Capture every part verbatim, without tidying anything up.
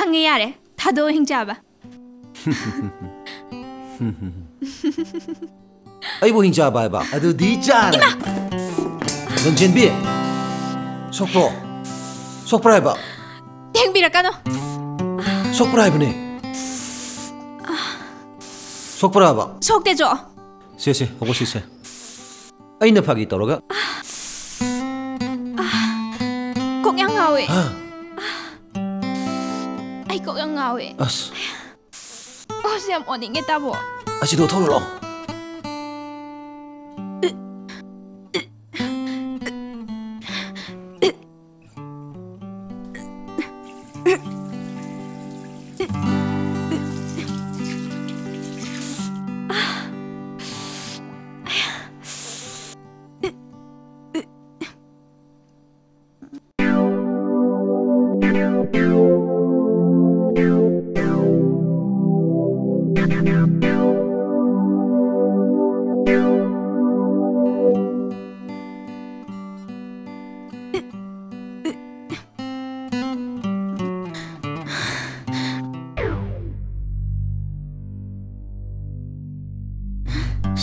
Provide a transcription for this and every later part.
ꯈꯪꯉꯦ, ꯌꯥꯔꯦ꯫ ꯊꯥꯗꯣꯛꯑꯣ, ꯍꯤꯡꯆꯥꯕ꯫ ꯑꯩꯕꯨ ꯍꯤꯡꯆꯥꯕ ꯍꯥꯏꯕ? ꯑꯗꯨꯗꯤ ꯆꯥꯔꯦ꯫ ꯂꯟꯆꯦꯟꯕꯤ, ꯁꯣꯛꯄ꯭ꯔꯣ? ꯁꯣꯛꯄ꯭ꯔꯥ ꯍꯥꯏꯕ? ꯊꯦꯡꯕꯤꯔꯛꯀꯅꯨ꯫ ꯁꯣꯛꯄ꯭ꯔꯥ ꯍꯥꯏꯕꯅꯦ? ꯁꯣꯛꯄ꯭ꯔꯥ ꯍꯥꯏꯕ? ꯁꯣꯛꯇꯦ, ꯖꯣ꯫ ꯁꯦ, ꯁꯦ, ꯍꯧꯒꯠꯁꯤ, ꯁꯦ꯫ ꯑꯩꯅ ꯐꯥꯒꯤ ꯇꯧꯔꯒ꯫ ꯀꯣꯛ ꯌꯥꯝ ꯉꯥꯎꯋꯦ꯫ ꯍꯥ? ꯑꯩ ꯀꯣꯛ ꯌꯥꯝ ꯉꯥꯎꯋꯦ꯫ ꯑꯁ꯫ ꯀꯣꯛꯁꯦ ꯌꯥꯝ ꯑꯣꯅꯤꯡꯉꯦ, ꯇꯥꯃꯣ꯫ ꯑꯁꯤꯗꯣ ꯊꯧꯔꯨꯔꯣ꯫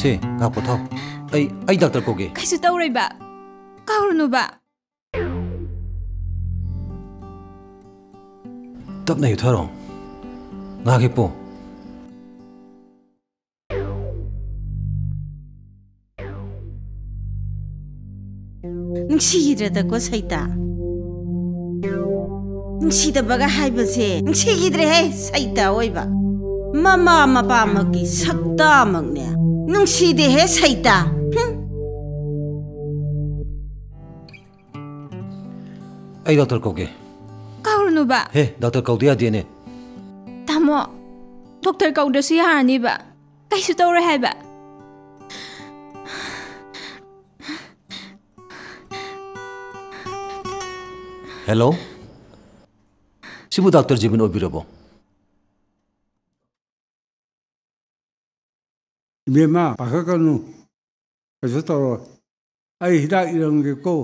ꯁꯦ, ꯉꯥꯏꯍꯥꯛ ꯄꯣꯊꯥꯎ꯫ ꯑꯩ, ꯑꯩ ꯗꯥꯛꯇꯔ ꯀꯧꯒꯦ꯫ ꯀꯩꯁꯨ ꯇꯧꯔꯣꯏꯕ꯫ ꯀꯧꯔꯨꯅꯨꯕ꯫ ꯇꯞꯅ ꯍꯤꯞꯊꯔꯣ꯫ ꯉꯥꯏꯍꯥꯛ ꯍꯤꯞꯄꯣ꯫ ꯅꯨꯡꯁꯤꯈꯤꯗ꯭ꯔꯗꯀꯣ, ꯁꯩꯇꯥ꯫ ꯅꯨꯡꯁꯤꯗꯕꯒ ꯍꯥꯏꯕꯁꯦ ꯅꯨꯡꯁꯤꯈꯤꯗ꯭ꯔꯦꯍꯦ, ꯁꯩꯇꯥ ꯑꯣꯏꯕ꯫ ꯃꯃꯥ ꯃꯄꯥꯃꯛꯀꯤ ꯁꯛꯇꯥꯃꯛꯅꯦ꯫ ꯅꯨꯡꯁꯤꯗꯦꯍꯦ, ꯁꯩꯇꯥ꯫ ꯍꯨꯝ꯫ ꯑꯩ ꯗꯥꯛꯇꯔ ꯀꯧꯒꯦ꯫ ꯀꯧꯔꯨꯅꯨꯕ꯫ ꯍꯦ, ꯗꯥꯛꯇꯔ ꯀꯧꯗ ꯌꯥꯗꯦꯅꯦ꯫ ꯇꯥꯃꯣ, ꯗꯣꯛꯇꯔ ꯀꯧꯗ꯭ꯔꯁꯨ ꯌꯥꯔꯅꯤꯕ꯫ ꯀꯩꯁꯨ ꯇꯧꯔꯣꯏ ꯍꯥꯏꯕ꯫ ꯍꯦꯜꯂꯣ, ꯁꯤꯕꯨ ꯗꯥꯛꯇꯔ ꯖꯤꯕꯟ ꯑꯣꯏꯕꯤꯔꯕꯣ? ꯏꯕꯦꯝꯃ, ꯄꯥꯈꯠꯀꯅꯨ, ꯀꯩꯁꯨ ꯇꯧꯔꯣꯏ꯫ ꯑꯩ ꯍꯤꯗꯥꯛ ꯏꯔꯝꯒꯦꯀꯣ꯫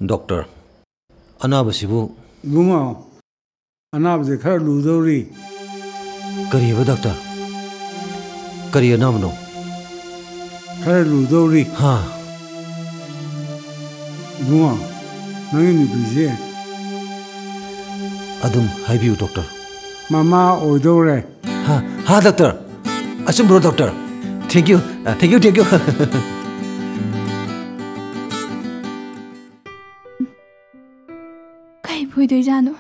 ꯗꯣꯛꯇꯔ, ꯑꯅꯥꯕꯁꯤꯕꯨ? ꯏꯕꯨꯡꯉꯣ, ꯑꯅꯥꯕꯁꯦ ꯈꯔ ꯂꯨꯗꯧꯔꯤ꯫ ꯀꯔꯤꯕ ꯗꯥꯛꯇꯔ? ꯀꯔꯤ ꯑꯅꯥꯕꯅꯣ? ꯈꯔ ꯂꯨꯗꯧꯔꯤ꯫ ꯍꯥ? ꯏꯕꯨꯡꯉꯣ, ꯅꯪꯒꯤ ꯅꯨꯄꯤꯁꯦ꯫ ꯑꯗꯨꯝ ꯍꯥꯏꯕꯤꯌꯨ, ꯗꯣꯛꯇꯔ꯫ ꯃꯃꯥ ꯑꯣꯏꯗꯧꯔꯦ꯫ ꯍꯥ, ꯍꯥ, ꯗꯣꯛꯇꯔ? ꯑꯆꯨꯝꯕ꯭ꯔꯣ, doctor? Thank you, thank you, thank you꯫ ꯀꯩ ꯐꯣꯏꯗꯣꯏꯖꯥꯠꯅꯣ?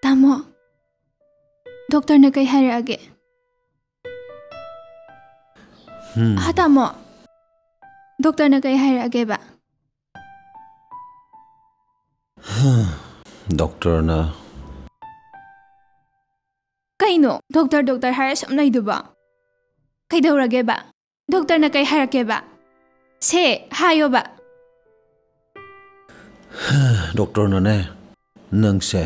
ꯇꯥꯃꯣ, ꯗꯣꯛꯇꯔꯅ ꯀꯩ ꯍꯥꯏꯔꯛꯑꯒꯦ? ꯍꯥ, ꯇꯥꯃꯣ? ꯗꯣꯛꯇꯔꯅ ꯀꯩ ꯍꯥꯏꯔꯛꯑꯒꯦꯕ? ꯗꯣꯛꯇꯔꯅ? ꯀꯩꯅꯣ ꯗꯣꯛꯇꯔ, ꯗꯣꯛꯇꯔ ꯍꯥꯏꯔ ꯁꯨꯝ ꯂꯩꯗꯨꯕꯣ? ꯀꯩꯗꯧꯔꯒꯦꯕ? ꯗꯣꯛꯇꯔꯅ ꯀꯩ ꯍꯥꯏꯔꯛꯀꯦꯕ? ꯁꯦ, ꯍꯥꯏꯌꯣꯕ꯫ ꯗꯣꯛꯇꯔꯅꯅꯦ, ꯅꯪꯁꯦ꯫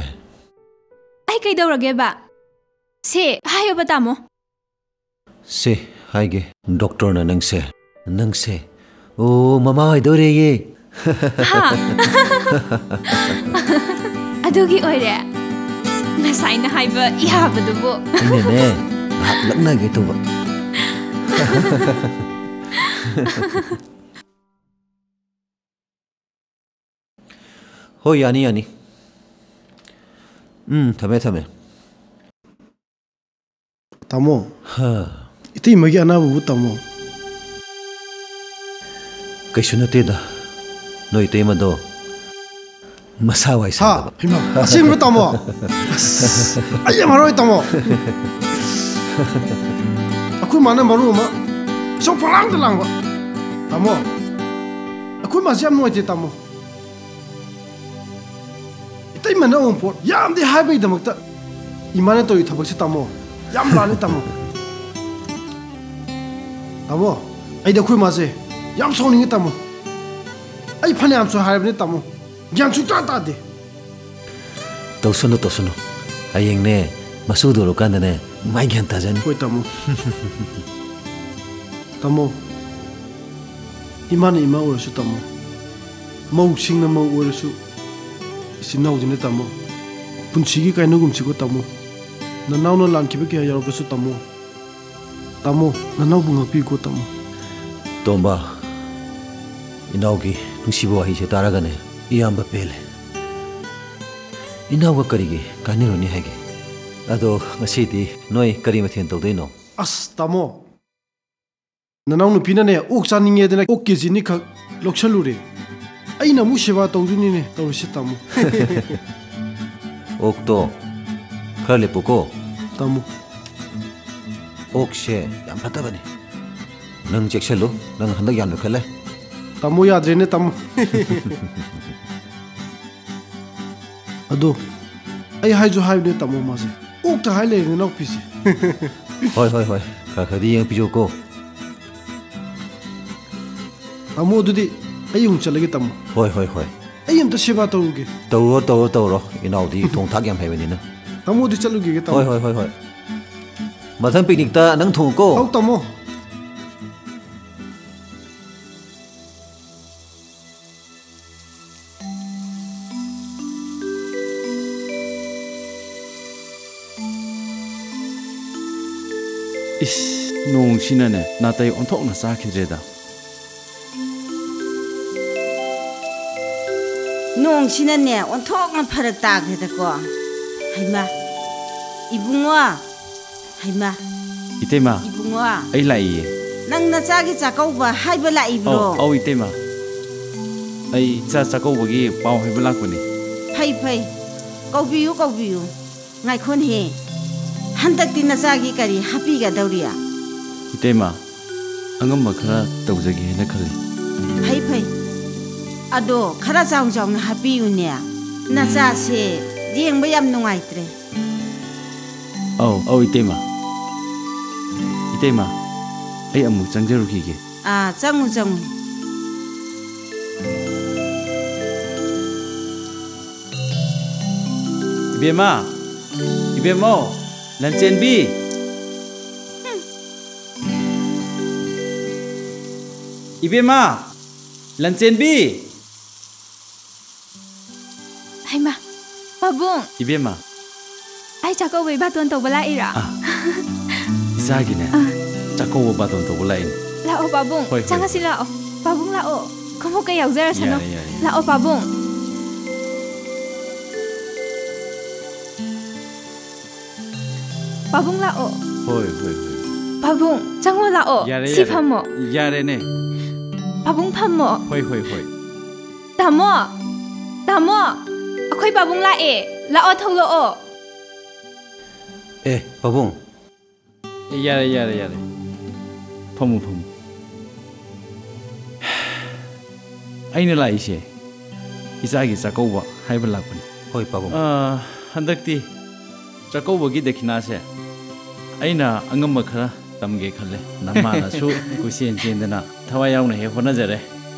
ꯑꯩ ꯀꯩꯗꯧꯔꯒꯦꯕ? ꯁꯦ, ꯍꯥꯏꯌꯣꯕ, ꯇꯥꯃꯣ꯫ ꯁꯦ, ꯍꯥꯏꯒꯦ꯫ ꯗꯣꯛꯇꯔꯅ ꯅꯪꯁꯦ, ꯅꯪꯁꯦ, ꯑꯣ, ꯃꯃꯥ ꯑꯣꯏꯗꯧꯔꯦꯌꯦ꯫ ꯍꯥ? ꯑꯗꯨꯒꯤ ꯑꯣꯏꯔꯦ? ꯉꯁꯥꯏꯅ ꯍꯥꯏꯕ ꯌꯥꯕꯗꯨꯕꯨ꯫ ꯑꯩꯅꯅꯦ, ꯉꯥꯏꯍꯥꯛ ꯂꯛꯅꯒꯦ ꯇꯧꯕ꯫ ꯍꯣꯏ, ꯌꯥꯅꯤ, ꯌꯥꯅꯤ꯫ ꯎꯝ, ꯊꯝꯃꯦ, ꯊꯝꯃꯦ꯫ ꯇꯥꯃꯣ, ꯍꯥ꯫ ꯏꯇꯩꯃꯒꯤ ꯑꯅꯥꯕꯕꯨ, ꯇꯥꯃꯣ? ꯀꯩꯁꯨ ꯅꯠꯇꯦꯗ, ꯅꯣꯏ ꯏꯇꯩꯃꯗꯣ ꯃꯁꯥ ꯋꯥꯏ ꯍꯥ, ꯁꯪꯗꯕ꯫ ꯍꯩꯃꯥ, ꯑꯁꯦꯡꯕ, ꯇꯥꯃꯣ? ꯑꯁ, ꯑꯩ ꯌꯥꯝ ꯍꯔꯥꯎꯏ, ꯇꯥꯃꯣ꯫ ꯑꯩꯈꯣꯏ ꯃꯥꯅ ꯃꯔꯨ ꯑꯃ ꯏꯁꯧ ꯄꯪꯂꯥꯡꯗ ꯂꯥꯡꯕ꯫ ꯇꯥꯃꯣ, ꯑꯩꯈꯣꯏ ꯃꯥꯁꯦ ꯌꯥꯝ ꯅꯨꯡꯉꯥꯏꯇꯦ, ꯇꯥꯃꯣ꯫ ꯏꯇꯩꯃꯅ ꯑꯋꯨꯟꯄꯣꯠ ꯌꯥꯝꯗꯤ ꯍꯥꯏꯕꯒꯤꯗꯃꯛꯇ ꯏꯃꯥꯅ ꯇꯧꯔꯤ ꯊꯕꯛꯁꯦ, ꯇꯥꯃꯣ, ꯌꯥꯝ ꯂꯥꯜꯂꯤ, ꯇꯥꯃꯣ꯫ ꯇꯥꯃꯣ, ꯑꯩꯗꯤ ꯑꯩꯈꯣꯏ ꯃꯥꯁꯦ ꯌꯥꯝ ꯁꯥꯎꯅꯤꯡꯉꯤ, ꯇꯥꯃꯣ꯫ ꯑꯩ ꯐꯅꯌꯥꯝꯁꯨ ꯍꯥꯏꯔꯕꯅꯤ, ꯇꯥꯃꯣ, ꯒ꯭ꯌꯥꯟ ꯁꯨꯡꯇꯥ ꯇꯥꯗꯦ꯫ ꯇꯧꯁꯅꯨ, ꯇꯧꯁꯅꯨ꯫ ꯍꯌꯦꯡꯅꯦ, ꯃꯁꯨ ꯎꯔꯀꯥꯟꯗꯅꯦ, ꯃꯥꯏ ꯒ꯭ꯌꯥꯟ ꯇꯥꯖꯅꯤ꯫ ꯍꯣꯏ, ꯇꯥꯃꯣ꯫ ꯇꯥꯃꯣ, ꯏꯃꯥꯅ ꯏꯃꯥ ꯑꯣꯏꯔꯁꯨ, ꯇꯥꯃꯣ, ꯃꯧꯁꯤꯡꯅ ꯃꯧ ꯑꯣꯏꯔꯁꯨ, ꯏꯆꯤꯟ ꯏꯅꯥꯎꯁꯤꯅ, ꯇꯥꯃꯣ, ꯄꯨꯟꯁꯤꯒꯤ ꯀꯥꯏꯅꯒꯨꯝꯁꯤꯀꯣ, ꯇꯥꯃꯣ꯫ ꯅꯅꯥꯎꯅ ꯂꯥꯟꯈꯤꯕ ꯀꯌꯥ ꯌꯥꯎꯔꯒꯁꯨ, ꯇꯥꯃꯣ, ꯇꯥꯃꯣ, ꯅꯅꯥꯎꯕꯨ ꯉꯥꯛꯄꯤꯌꯨꯀꯣ, ꯇꯥꯃꯣ꯫ ꯇꯣꯝꯕ, ꯏꯅꯥꯎꯒꯤ ꯅꯨꯡꯁꯤꯕ ꯋꯥꯍꯩꯁꯦ ꯇꯥꯔꯒꯅꯦ, ꯏꯌꯥꯝꯕ ꯄꯦꯜꯂꯦ꯫ ꯏꯅꯥꯎꯒ ꯀꯔꯤꯒꯤ ꯀꯥꯏꯅꯔꯨꯅꯤ ꯍꯥꯏꯒꯦ? ꯑꯗꯣ ꯉꯁꯤꯗꯤ ꯅꯣꯏ ꯀꯔꯤ ꯃꯊꯦꯜ ꯇꯧꯗꯣꯏꯅꯣ? ꯑꯁ, ꯇꯥꯃꯣ, ꯅꯅꯥꯎ ꯅꯨꯄꯤꯅꯅꯦ, ꯑꯣꯛ ꯆꯥꯅꯤꯡꯉꯦꯗꯅ ꯑꯣꯛ ꯀꯦ ꯖꯤ ꯑꯅꯤꯈꯛ ꯂꯧꯁꯜꯂꯨꯔꯦ꯫ ꯑꯩꯅ ꯑꯃꯨꯛ ꯁꯦꯕꯥ ꯇꯧꯗꯣꯏꯅꯤꯅꯦ, ꯇꯧꯔꯤꯁꯦ, ꯇꯥꯃꯣ꯫ ꯑꯣꯛꯇꯣ ꯈꯔ ꯂꯦꯞꯄꯨꯀꯣ꯫ ꯇꯥꯃꯣ꯫ ꯑꯣꯛꯁꯦ ꯌꯥꯝ ꯐꯠꯇꯕꯅꯤ꯫ ꯅꯪ ꯆꯦꯛꯁꯜꯂꯨ, ꯅꯪ ꯍꯟꯗꯛ ꯌꯥꯝ ꯅꯣꯏꯈꯠꯂꯦ꯫ ꯇꯥꯃꯣ, ꯌꯥꯗ꯭ꯔꯦꯅꯦ, ꯇꯥꯃꯣ꯫ ꯑꯗꯣ, ꯑꯩ ꯍꯥꯏꯁꯨ ꯍꯥꯏꯕꯅꯦ, ꯇꯥꯃꯣ, ꯃꯥꯁꯦ ꯑꯣꯛꯇ ꯍꯥꯏ ꯂꯩꯔꯦ, ꯅꯅꯥꯎꯄꯤꯁꯦ꯫ ꯍꯣꯏ, ꯍꯣꯏ, ꯍꯣꯏ, ꯈꯔ ꯈꯔꯗꯤ ꯌꯦꯡꯕꯤꯌꯨꯀꯣ꯫ ꯇꯥꯃꯣ, ꯑꯗꯨꯗꯤ ꯑꯩ ꯑꯃꯨꯛ ꯆꯠꯂꯒꯦ, ꯇꯥꯃꯣ꯫ ꯍꯣꯏ, ꯍꯣꯏ, ꯍꯣꯏ꯫ ꯑꯩ ꯑꯝꯇ ꯁꯦꯕꯥ ꯇꯧꯔꯨꯒꯦ꯫ ꯇꯧꯔꯣ, ꯇꯧꯔꯣ, ꯇꯧꯔꯣ꯫ ꯏꯅꯥꯎꯗꯤ ꯊꯣꯡ ꯊꯥꯛ ꯌꯥꯝ ꯍꯩꯕꯅꯤꯅ꯫ ꯇꯥꯃꯣ, ꯑꯗꯨꯗꯤ ꯆꯠꯂꯨꯈꯤꯒꯦ, ꯇꯥꯃꯣ꯫ ꯍꯣꯏ, ꯍꯣꯏ, ꯍꯣꯏ, ꯍꯣꯏ꯫ ꯃꯊꯪ ꯄꯤꯛꯅꯤꯛꯇ ꯅꯪ ꯊꯣꯡꯉꯨꯀꯣ꯫ ꯑꯧ, ꯇꯥꯃꯣ꯫ ꯏꯁ, ꯅꯣꯡꯁꯤꯅꯅꯦ, ꯅꯥꯇꯩ ꯑꯣꯟꯊꯣꯛꯅ ꯆꯥꯈꯤꯗ꯭ꯔꯦꯗ꯫ ꯅꯣꯡꯁꯤꯅꯅꯦ, ꯑꯣꯟꯊꯣꯛꯅ ꯐꯔꯛ ꯇꯥꯈ꯭ꯔꯦꯗꯀꯣ꯫ ꯍꯩꯃꯥ, ꯏꯕꯨꯡꯉꯣ, ꯍꯩꯃꯥ꯫ ꯏꯇꯩꯃ, ꯏꯕꯨꯡꯉꯣ꯫ ꯑꯩ ꯂꯥꯛꯏꯌꯦ꯫ ꯅꯪ ꯅꯆꯥꯒꯤ ꯆꯥꯛꯀꯧꯕ ꯍꯥꯏꯕ ꯂꯥꯛꯏꯕ꯭ꯔꯣ? ꯑꯧ, ꯑꯧ, ꯏꯇꯩꯃ꯫ ꯑꯩ ꯏꯆꯥ ꯆꯥꯛꯀꯧꯕꯒꯤ ꯄꯥꯎ ꯍꯥꯏꯕ ꯂꯥꯛꯄꯅꯦ꯫ ꯐꯩ, ꯐꯩ꯫ ꯀꯧꯕꯤꯌꯨ, ꯀꯧꯕꯤꯌꯨ꯫ ꯉꯥꯏꯈꯣꯅꯦꯍꯦ꯫ ꯍꯟꯗꯛꯇꯤ ꯅꯆꯥꯒꯤ ꯀꯔꯤ ꯍꯥꯞꯄꯤꯒꯗꯧꯔꯤ? ꯏꯇꯩꯃ, ꯑꯉꯝꯕ ꯈꯔ ꯇꯧꯖꯒꯦ ꯍꯥꯏꯅ ꯈꯜꯂꯤ꯫ ꯐꯩ, ꯐꯩ꯫ ꯑꯗꯣ ꯈꯔ ꯆꯥꯎ ꯆꯥꯎꯅ ꯍꯥꯞꯄꯤꯌꯨꯅꯦ꯫ ꯅꯆꯥꯁꯦ ꯌꯦꯡꯕ ꯌꯥꯝ ꯅꯨꯡꯉꯥꯏꯇ꯭ꯔꯦ꯫ ꯑꯧ, ꯑꯧ, ꯏꯇꯩꯃ꯫ ꯏꯇꯩꯃ, ꯑꯩ ꯑꯃꯨꯛ ꯆꯪꯖꯔꯨꯈꯤꯒꯦ꯫ ꯑꯥ, ꯆꯪꯉꯨ, ꯆꯪꯉꯨ꯫ ꯏꯕꯦꯝꯃ! ꯏꯕꯦꯝꯃꯧ! ꯂꯟꯆꯦꯟꯕꯤ! ꯏꯕꯦꯝꯃ! ꯂꯟꯆꯦꯟꯕꯤ! ꯍꯩꯃꯥ, ꯄꯥꯕꯨꯡ! ꯏꯕꯦꯝꯃ! ꯑꯩ ꯆꯥꯛꯀꯧꯕꯩ ꯕꯥꯇꯣꯟ ꯇꯧꯕ ꯂꯥꯛꯏꯔꯥ? ꯑꯥ, ꯏꯆꯥꯒꯤꯅꯦ, ꯑꯥ꯫ ꯆꯥꯛꯀꯧꯕ ꯕꯥꯇꯣꯟ ꯇꯧꯕ ꯂꯥꯛꯏꯅꯦ꯫ ꯂꯥꯛꯑꯣ, ꯄꯥꯕꯨꯡ꯫ ꯍꯣꯏ, ꯍꯣꯏ, ꯆꯪꯉꯁꯤ, ꯍꯣꯏ꯫ ꯂꯥꯛꯑꯣ꯫ ꯄꯥꯕꯨꯡ, ꯂꯥꯛꯑꯣ꯫ ꯈꯣꯡꯎꯞ ꯀꯩ ꯌꯥꯎꯖꯔꯁꯅꯨ꯫ ꯌꯥꯔꯦ, ꯌꯥꯔꯦ, ꯌꯥꯔꯦ꯫ ꯂꯥꯛꯑꯣ, ꯄꯥꯕꯨꯡ꯫ ꯄꯥꯕꯨꯡ, ꯂꯥꯛꯑꯣ꯫ ꯍꯣꯏ, ꯍꯣꯏ, ꯍꯣꯏ꯫ ꯄꯥꯕꯨꯡ, ꯆꯪꯉꯣ, ꯂꯥꯛꯑꯣ꯫ ꯌꯥꯔꯦ, ꯁꯤ ꯌꯥꯔꯦ꯫ ꯐꯝꯃꯣ꯫ ꯌꯥꯔꯦꯅꯦ꯫ ꯄꯥꯕꯨꯡ, ꯐꯝꯃꯣ꯫ ꯍꯣꯏ, ꯍꯣꯏ, ꯍꯣꯏ꯫ ꯇꯥꯃꯣ! ꯇꯥꯃꯣ! ꯑꯩꯈꯣꯏ ꯄꯥꯕꯨꯡ ꯂꯥꯛꯑꯦ꯫ ꯂꯥꯛꯑꯣ, ꯊꯣꯛꯂꯛꯑꯣ꯫ ꯑꯦ, ꯄꯥꯕꯨꯡ꯫ ꯑꯦ, ꯌꯥꯔꯦ, ꯌꯥꯔꯦ, ꯌꯥꯔꯦ꯫ ꯐꯝꯃꯨ, ꯐꯝꯃꯨ꯫ ꯑꯩꯅ ꯂꯥꯛꯏꯁꯦ ꯏꯆꯥꯒꯤ ꯆꯥꯛꯀꯧꯕ ꯍꯥꯏꯕ ꯂꯥꯛꯄꯅꯤ꯫ ꯍꯣꯏ, ꯄꯥꯕꯨꯡ꯫ ꯑꯥ, ꯍꯟꯗꯛꯇꯤ ꯆꯥꯛꯀꯧꯕꯒꯤ ꯗꯈꯤꯅꯥꯁꯦ ꯑꯩꯅ ꯑꯉꯝꯕ ꯈꯔ ꯇꯝꯒꯦ ꯈꯜꯂꯦ꯫ ꯅꯃꯥꯅꯁꯨ ꯀꯣꯏꯆꯦꯟ ꯆꯦꯟꯗꯅ ꯊꯋꯥꯏ ꯌꯥꯎꯅ ꯍꯦꯛ ꯍꯣꯠꯅꯖꯔꯦ꯫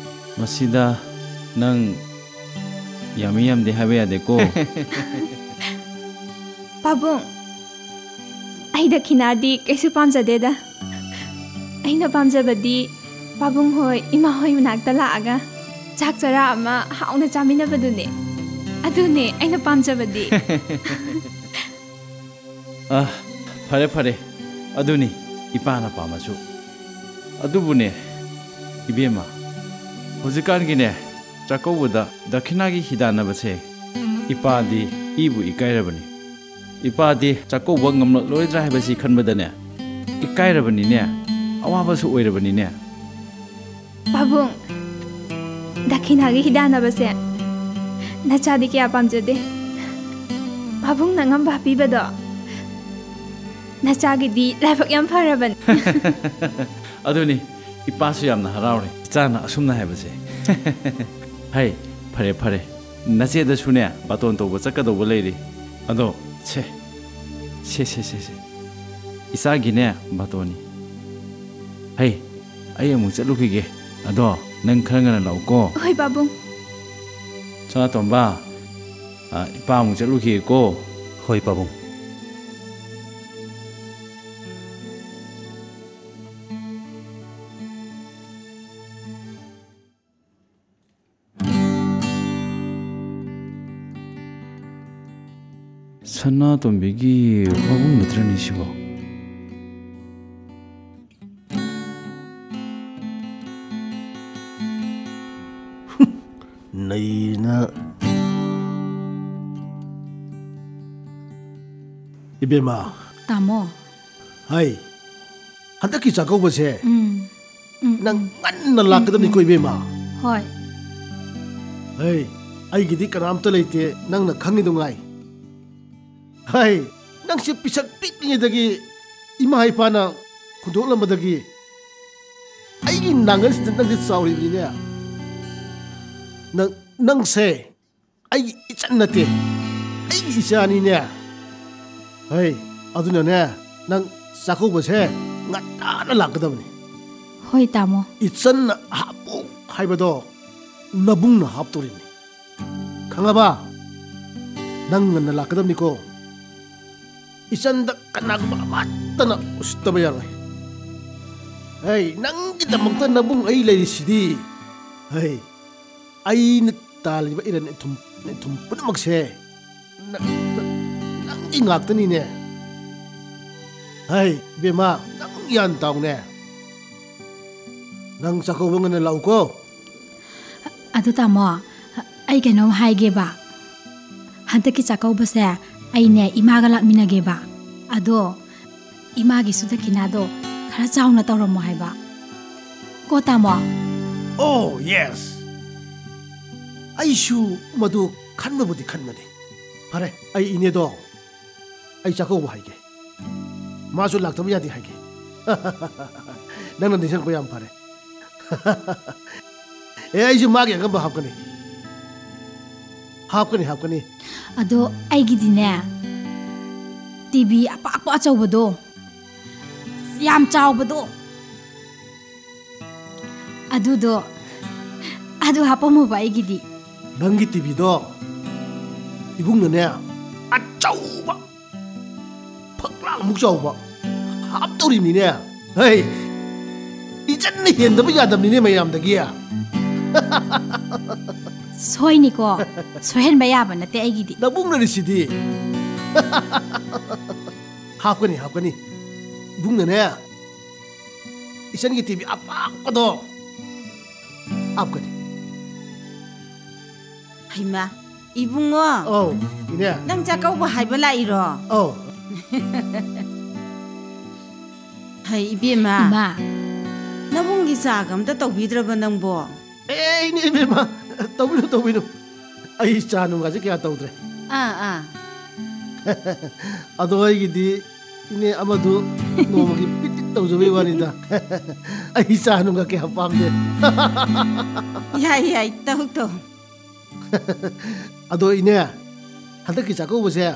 ꯃꯁꯤꯗ ꯅꯪ ꯌꯥꯝꯃꯤ ꯌꯥꯝꯗꯦ ꯍꯥꯏꯕ ꯌꯥꯗꯦꯀꯣ꯫ ꯄꯥꯕꯨꯡ, ꯑꯩ ꯗꯈꯤꯅꯥꯗꯤ ꯀꯩꯁꯨ ꯄꯥꯝꯖꯗꯦꯗ꯫ ꯑꯩꯅ ꯄꯥꯝꯖꯕꯗꯤ ꯄꯥꯕꯨꯡ ꯍꯣꯏ, ꯏꯃꯥ ꯍꯣꯏ ꯃꯅꯥꯛꯇ ꯂꯥꯛꯑꯒ ꯆꯥꯛ ꯆꯔꯥ ꯑꯃ ꯍꯥꯎꯅ ꯆꯥꯃꯤꯟꯅꯕꯗꯨꯅꯦ꯫ ꯑꯗꯨꯅꯦ ꯑꯩꯅ ꯄꯥꯝꯖꯕꯗꯤ꯫ ꯑ, ꯐꯔꯦ, ꯐꯔꯦ꯫ ꯑꯗꯨꯅꯤ ꯏꯄꯥꯅ ꯄꯥꯝꯕꯁꯨ꯫ ꯑꯗꯨꯕꯨꯅꯦ, ꯏꯕꯦꯝꯃ, ꯍꯧꯖꯤꯛꯀꯥꯟꯒꯤꯅꯦ, ꯆꯥꯛꯀꯧꯕꯗ ꯗꯈꯤꯅꯥꯒꯤ ꯍꯤꯗꯥꯟꯅꯕꯁꯦ ꯏꯄꯥꯗꯤ ꯏꯕꯨ ꯏꯀꯥꯏꯔꯕꯅꯤ꯫ ꯏꯄꯥꯗꯤ ꯆꯥꯛꯀꯧꯕ ꯉꯝꯂꯛꯂꯣꯏꯗ꯭ꯔꯥ ꯍꯥꯏꯕꯁꯤ ꯈꯟꯕꯗꯅꯦ, ꯏꯀꯥꯏꯔꯕꯅꯤꯅꯦ, ꯑꯋꯥꯕꯁꯨ ꯑꯣꯏꯔꯕꯅꯤꯅꯦ꯫ ꯄꯥꯕꯨꯡ, ꯗꯈꯤꯅꯥꯒꯤ ꯍꯤꯗꯥꯟꯅꯕꯁꯦ ꯅꯆꯥꯗꯤ ꯀꯌꯥ ꯄꯥꯝꯖꯗꯦ꯫ ꯄꯥꯕꯨꯡꯅ ꯑꯉꯝꯕ ꯄꯤꯕꯗꯣ ꯅꯆꯥꯒꯤꯗꯤ ꯂꯥꯏꯕꯛ ꯌꯥꯝ ꯐꯔꯕꯅꯤ꯫ ꯑꯗꯨꯅꯤ, ꯏꯄꯥꯁꯨ ꯌꯥꯝꯅ ꯍꯔꯥꯎꯔꯦ ꯏꯆꯥꯅ ꯑꯁꯨꯝꯅ ꯍꯥꯏꯕꯁꯦ꯫ ꯍꯩ, ꯐꯔꯦ, ꯐꯔꯦ, ꯅꯆꯦꯗꯁꯨꯅꯦ ꯕꯥꯇꯣꯟ ꯇꯧꯕ ꯆꯠꯀꯗꯧꯕ ꯂꯩꯔꯤ꯫ ꯑꯗꯣ, ꯁꯦ, ꯁꯦ, ꯁꯦ, ꯁꯦ, ꯁꯦ, ꯏꯆꯥꯒꯤꯅꯦ ꯕꯥꯇꯣꯟꯅꯤ꯫ ꯍꯩ, ꯑꯩ ꯑꯃꯨꯛ ꯆꯠꯂꯨꯈꯤꯒꯦ꯫ ꯑꯗꯣ ꯅꯪ ꯈꯔ ꯉꯟꯅ ꯂꯥꯛꯎꯀꯣ꯫ ꯍꯣꯏ, ꯄꯥꯕꯨꯡ꯫ ꯁꯅꯥꯇꯣꯝꯕ, ꯑ, ꯏꯄꯥ ꯑꯃꯨꯛ ꯆꯠꯂꯨꯈꯤꯒꯦꯀꯣ꯫ ꯍꯣꯏ, ꯄꯥꯕꯨꯡ꯫ ꯁꯅꯥꯇꯣꯝꯕꯤꯒꯤ ꯃꯕꯨꯡ ꯅꯠꯇ꯭ꯔꯅꯦ ꯁꯤꯕꯣ? ꯅꯩꯅ꯫ ꯏꯕꯦꯝꯃ꯫ ꯇꯥꯃꯣ꯫ ꯍꯥꯏ꯫ ꯍꯟꯗꯛꯀꯤ ꯆꯥꯛꯀꯧꯕꯁꯦ ꯎꯝ꯫ ꯎꯝ, ꯅꯪ ꯎꯝ꯫ ꯉꯟꯅ ꯎꯝ, ꯂꯥꯛꯀꯗꯕꯅꯤꯀꯣ, ꯎꯝ꯫ ꯏꯕꯦꯝꯃ꯫ ꯍꯣꯏ꯫ ꯍꯩ, ꯑꯩꯒꯤꯗꯤ ꯀꯅꯥꯝꯇ ꯂꯩꯇꯦ, ꯅꯪꯅ ꯈꯪꯉꯤꯗꯨ ꯉꯥꯏ꯫ ꯍꯩ, ꯅꯪꯁꯦ ꯄꯤꯁꯛ ꯄꯤꯛꯂꯤꯉꯩꯗꯒꯤ ꯏꯃꯥ ꯏꯄꯥꯅ ꯍꯨꯟꯗꯣꯛꯂꯝꯕꯗꯒꯤ ꯑꯩꯒꯤ ꯅꯥꯉꯟꯁꯤꯗ ꯅꯪꯁꯦ ꯆꯥꯎꯔꯤꯕꯅꯤꯅꯦ꯫ ꯅꯪ, ꯅꯪꯁꯦ ꯑꯩꯒꯤ ꯏꯆꯟ ꯅꯠꯇꯦ, ꯑꯩꯒꯤ ꯏꯆꯥꯅꯤꯅꯦ꯫ ꯍꯩ, ꯑꯗꯨꯅꯅꯦ, ꯅꯪ ꯆꯥꯛꯀꯧꯕꯁꯦ ꯉꯟꯇꯥꯅ ꯂꯥꯛꯀꯗꯕꯅꯤ꯫ ꯍꯣꯏ, ꯇꯥꯃꯣ꯫ ꯏꯆꯟꯅ ꯍꯥꯞꯄꯨ ꯍꯥꯏꯕꯗꯣ ꯅꯕꯨꯡꯅ ꯍꯥꯞꯇꯣꯔꯤꯕꯅꯤ꯫ ꯈꯪꯉꯕ? ꯅꯪ ꯉꯟꯅ ꯂꯥꯛꯀꯗꯕꯅꯤꯀꯣ꯫ ꯏꯆꯟꯗ ꯀꯅꯥꯒꯨꯝꯕ ꯑꯃꯠꯇꯅ ꯎꯁꯤꯠꯇꯕ ꯌꯥꯔꯣꯏ꯫ ꯍꯩ, ꯅꯪꯒꯤꯗꯃꯛꯇ ꯅꯕꯨꯡ ꯑꯩ ꯂꯩꯔꯤꯁꯤꯗꯤ꯫ ꯍꯩ, ꯑꯩꯅ ꯇꯥꯜꯂꯤꯕ ꯏꯔꯟ ꯏꯊꯨꯝ, ꯏꯊꯨꯝ ꯄꯨꯝꯅꯃꯛꯁꯦ ꯅ-, ꯅ-, ꯅꯪꯒꯤ ꯉꯥꯛꯇꯅꯤꯅꯦ꯫ ꯍꯩ, ꯏꯕꯦꯝꯃ, ꯅꯪ ꯒ꯭ꯌꯥꯟ ꯇꯥꯎꯅꯦ꯫ ꯅꯪ ꯆꯥꯛꯀꯧꯕ ꯉꯟꯅ ꯂꯥꯛꯎꯀꯣ꯫ ꯑꯗꯨ ꯇꯥꯃꯣ, ꯑꯩ ꯀꯩꯅꯣꯝ ꯍꯥꯏꯒꯦꯕ꯫ ꯍꯟꯗꯛꯀꯤ ꯆꯥꯛꯀꯧꯕꯁꯦ ꯑꯩꯅꯦ ꯏꯃꯥꯒ ꯂꯥꯛꯃꯤꯟꯅꯒꯦꯕ꯫ ꯑꯗꯣ ꯏꯃꯥꯒꯤꯁꯨ ꯗꯈꯤꯅꯥꯗꯣ ꯈꯔ ꯆꯥꯎꯅ ꯇꯧꯔꯝꯃꯣ ꯍꯥꯏꯕ꯫ ꯀꯣ ꯇꯥꯃꯣ? ꯑꯣ, ꯌꯦꯁ꯫ ꯑꯩꯁꯨ ꯃꯗꯨ ꯈꯟꯕꯕꯨꯗꯤ ꯈꯟꯕꯅꯤ꯫ ꯐꯔꯦ, ꯑꯩ ꯏꯅꯦꯗꯣ ꯑꯩ ꯆꯥꯛꯀꯧꯕ ꯍꯥꯏꯒꯦ꯫ ꯃꯥꯁꯨ ꯂꯥꯛꯇꯕ ꯌꯥꯗꯦ ꯍꯥꯏꯒꯦ꯫ ꯅꯪꯅ ꯅꯤꯡꯁꯤꯡꯉꯛꯄ ꯌꯥꯝ ꯐꯔꯦ꯫ ꯑꯦ, ꯑꯩꯁꯨ ꯃꯥꯒꯤ ꯑꯉꯝꯕ ꯍꯥꯞꯀꯅꯤ꯫ ꯍꯥꯞꯀꯅꯤ, ꯍꯥꯞꯀꯅꯤ꯫ ꯑꯗꯣ ꯑꯩꯒꯤꯗꯤꯅꯦ, ꯇꯤ ꯚꯤ ꯑꯄꯥꯛꯄ ꯑꯆꯧꯕꯗꯣ, ꯌꯥꯝ ꯆꯥꯎꯕꯗꯣ, ꯑꯗꯨꯗꯣ, ꯑꯗꯨ ꯍꯥꯄꯝꯃꯣꯕ ꯑꯩꯒꯤꯗꯤ꯫ ꯅꯪꯒꯤ ꯇꯤꯚꯤꯗꯣ ꯏꯕꯨꯡꯅꯅꯦ, ꯑꯆꯧꯕ, ꯐꯛꯂꯥꯡꯃꯨꯛ ꯆꯥꯎꯕ ꯍꯥꯞꯇꯧꯔꯤꯕꯅꯤꯅꯦ꯫ ꯍꯩ, ꯏꯆꯟꯅ ꯍꯦꯟꯗꯕ ꯌꯥꯗꯕꯅꯤꯅꯦ ꯃꯌꯥꯝꯗꯒꯤ꯫ ꯁꯣꯏꯅꯤꯀꯣ, ꯁꯣꯏꯍꯟꯕ ꯌꯥꯕ ꯅꯠꯇꯦ ꯑꯩꯒꯤꯗꯤ꯫ ꯅꯕꯨꯡꯅꯅꯤ ꯁꯤꯗꯤ꯫ ꯍꯥꯞꯀꯅꯤ, ꯍꯥꯞꯀꯅꯤ꯫ ꯏꯕꯨꯡꯅꯅꯦ, ꯏꯆꯟꯒꯤ ꯇꯤꯚꯤ ꯑꯄꯥꯛꯄꯗꯣ ꯍꯥꯞꯀꯅꯤ꯫ ꯍꯩꯃꯥ, ꯏꯕꯨꯡꯉꯣ꯫ ꯑꯧ, ꯏꯅꯦ꯫ ꯅꯪ ꯆꯥꯛꯀꯧꯕ ꯍꯥꯏꯕ ꯂꯥꯛꯏꯔꯣ? ꯑꯧ꯫ ꯍꯩ, ꯏꯕꯦꯝꯃ꯫ ꯏꯃꯥ꯫ ꯅꯕꯨꯡꯒꯤ ꯆꯥꯒ ꯑꯝꯇ ꯇꯧꯕꯤꯗ꯭ꯔꯕ ꯅꯪꯕꯣ? ꯑꯦ, ꯏꯅꯦ, ꯏꯕꯦꯝꯃ, ꯇꯧꯕꯤꯅꯨ, ꯇꯧꯕꯤꯅꯨ꯫ ꯑꯩ ꯆꯥ ꯅꯨꯡꯒꯁꯦ ꯀꯌꯥ ꯇꯧꯗ꯭ꯔꯦ꯫ ꯑꯥ, ꯑꯥ꯫ ꯑꯗꯣ ꯑꯩꯒꯤꯗꯤ ꯏꯅꯦ ꯑꯃꯗꯨ ꯅꯣꯡꯃꯒꯤ ꯄꯤꯠ ꯄꯤꯠ ꯇꯧꯖꯕꯩ ꯋꯥꯅꯤꯗ꯫ ꯑꯩ ꯆꯥ ꯅꯨꯡꯒ ꯀꯌꯥ ꯄꯥꯝꯗꯦ꯫ ꯌꯥꯏ, ꯌꯥꯏ, ꯇꯧ, ꯇꯧ꯫ ꯑꯗꯣ ꯏꯅꯦ, ꯍꯟꯗꯛꯀꯤ ꯆꯥꯛꯀꯧꯕꯁꯦ,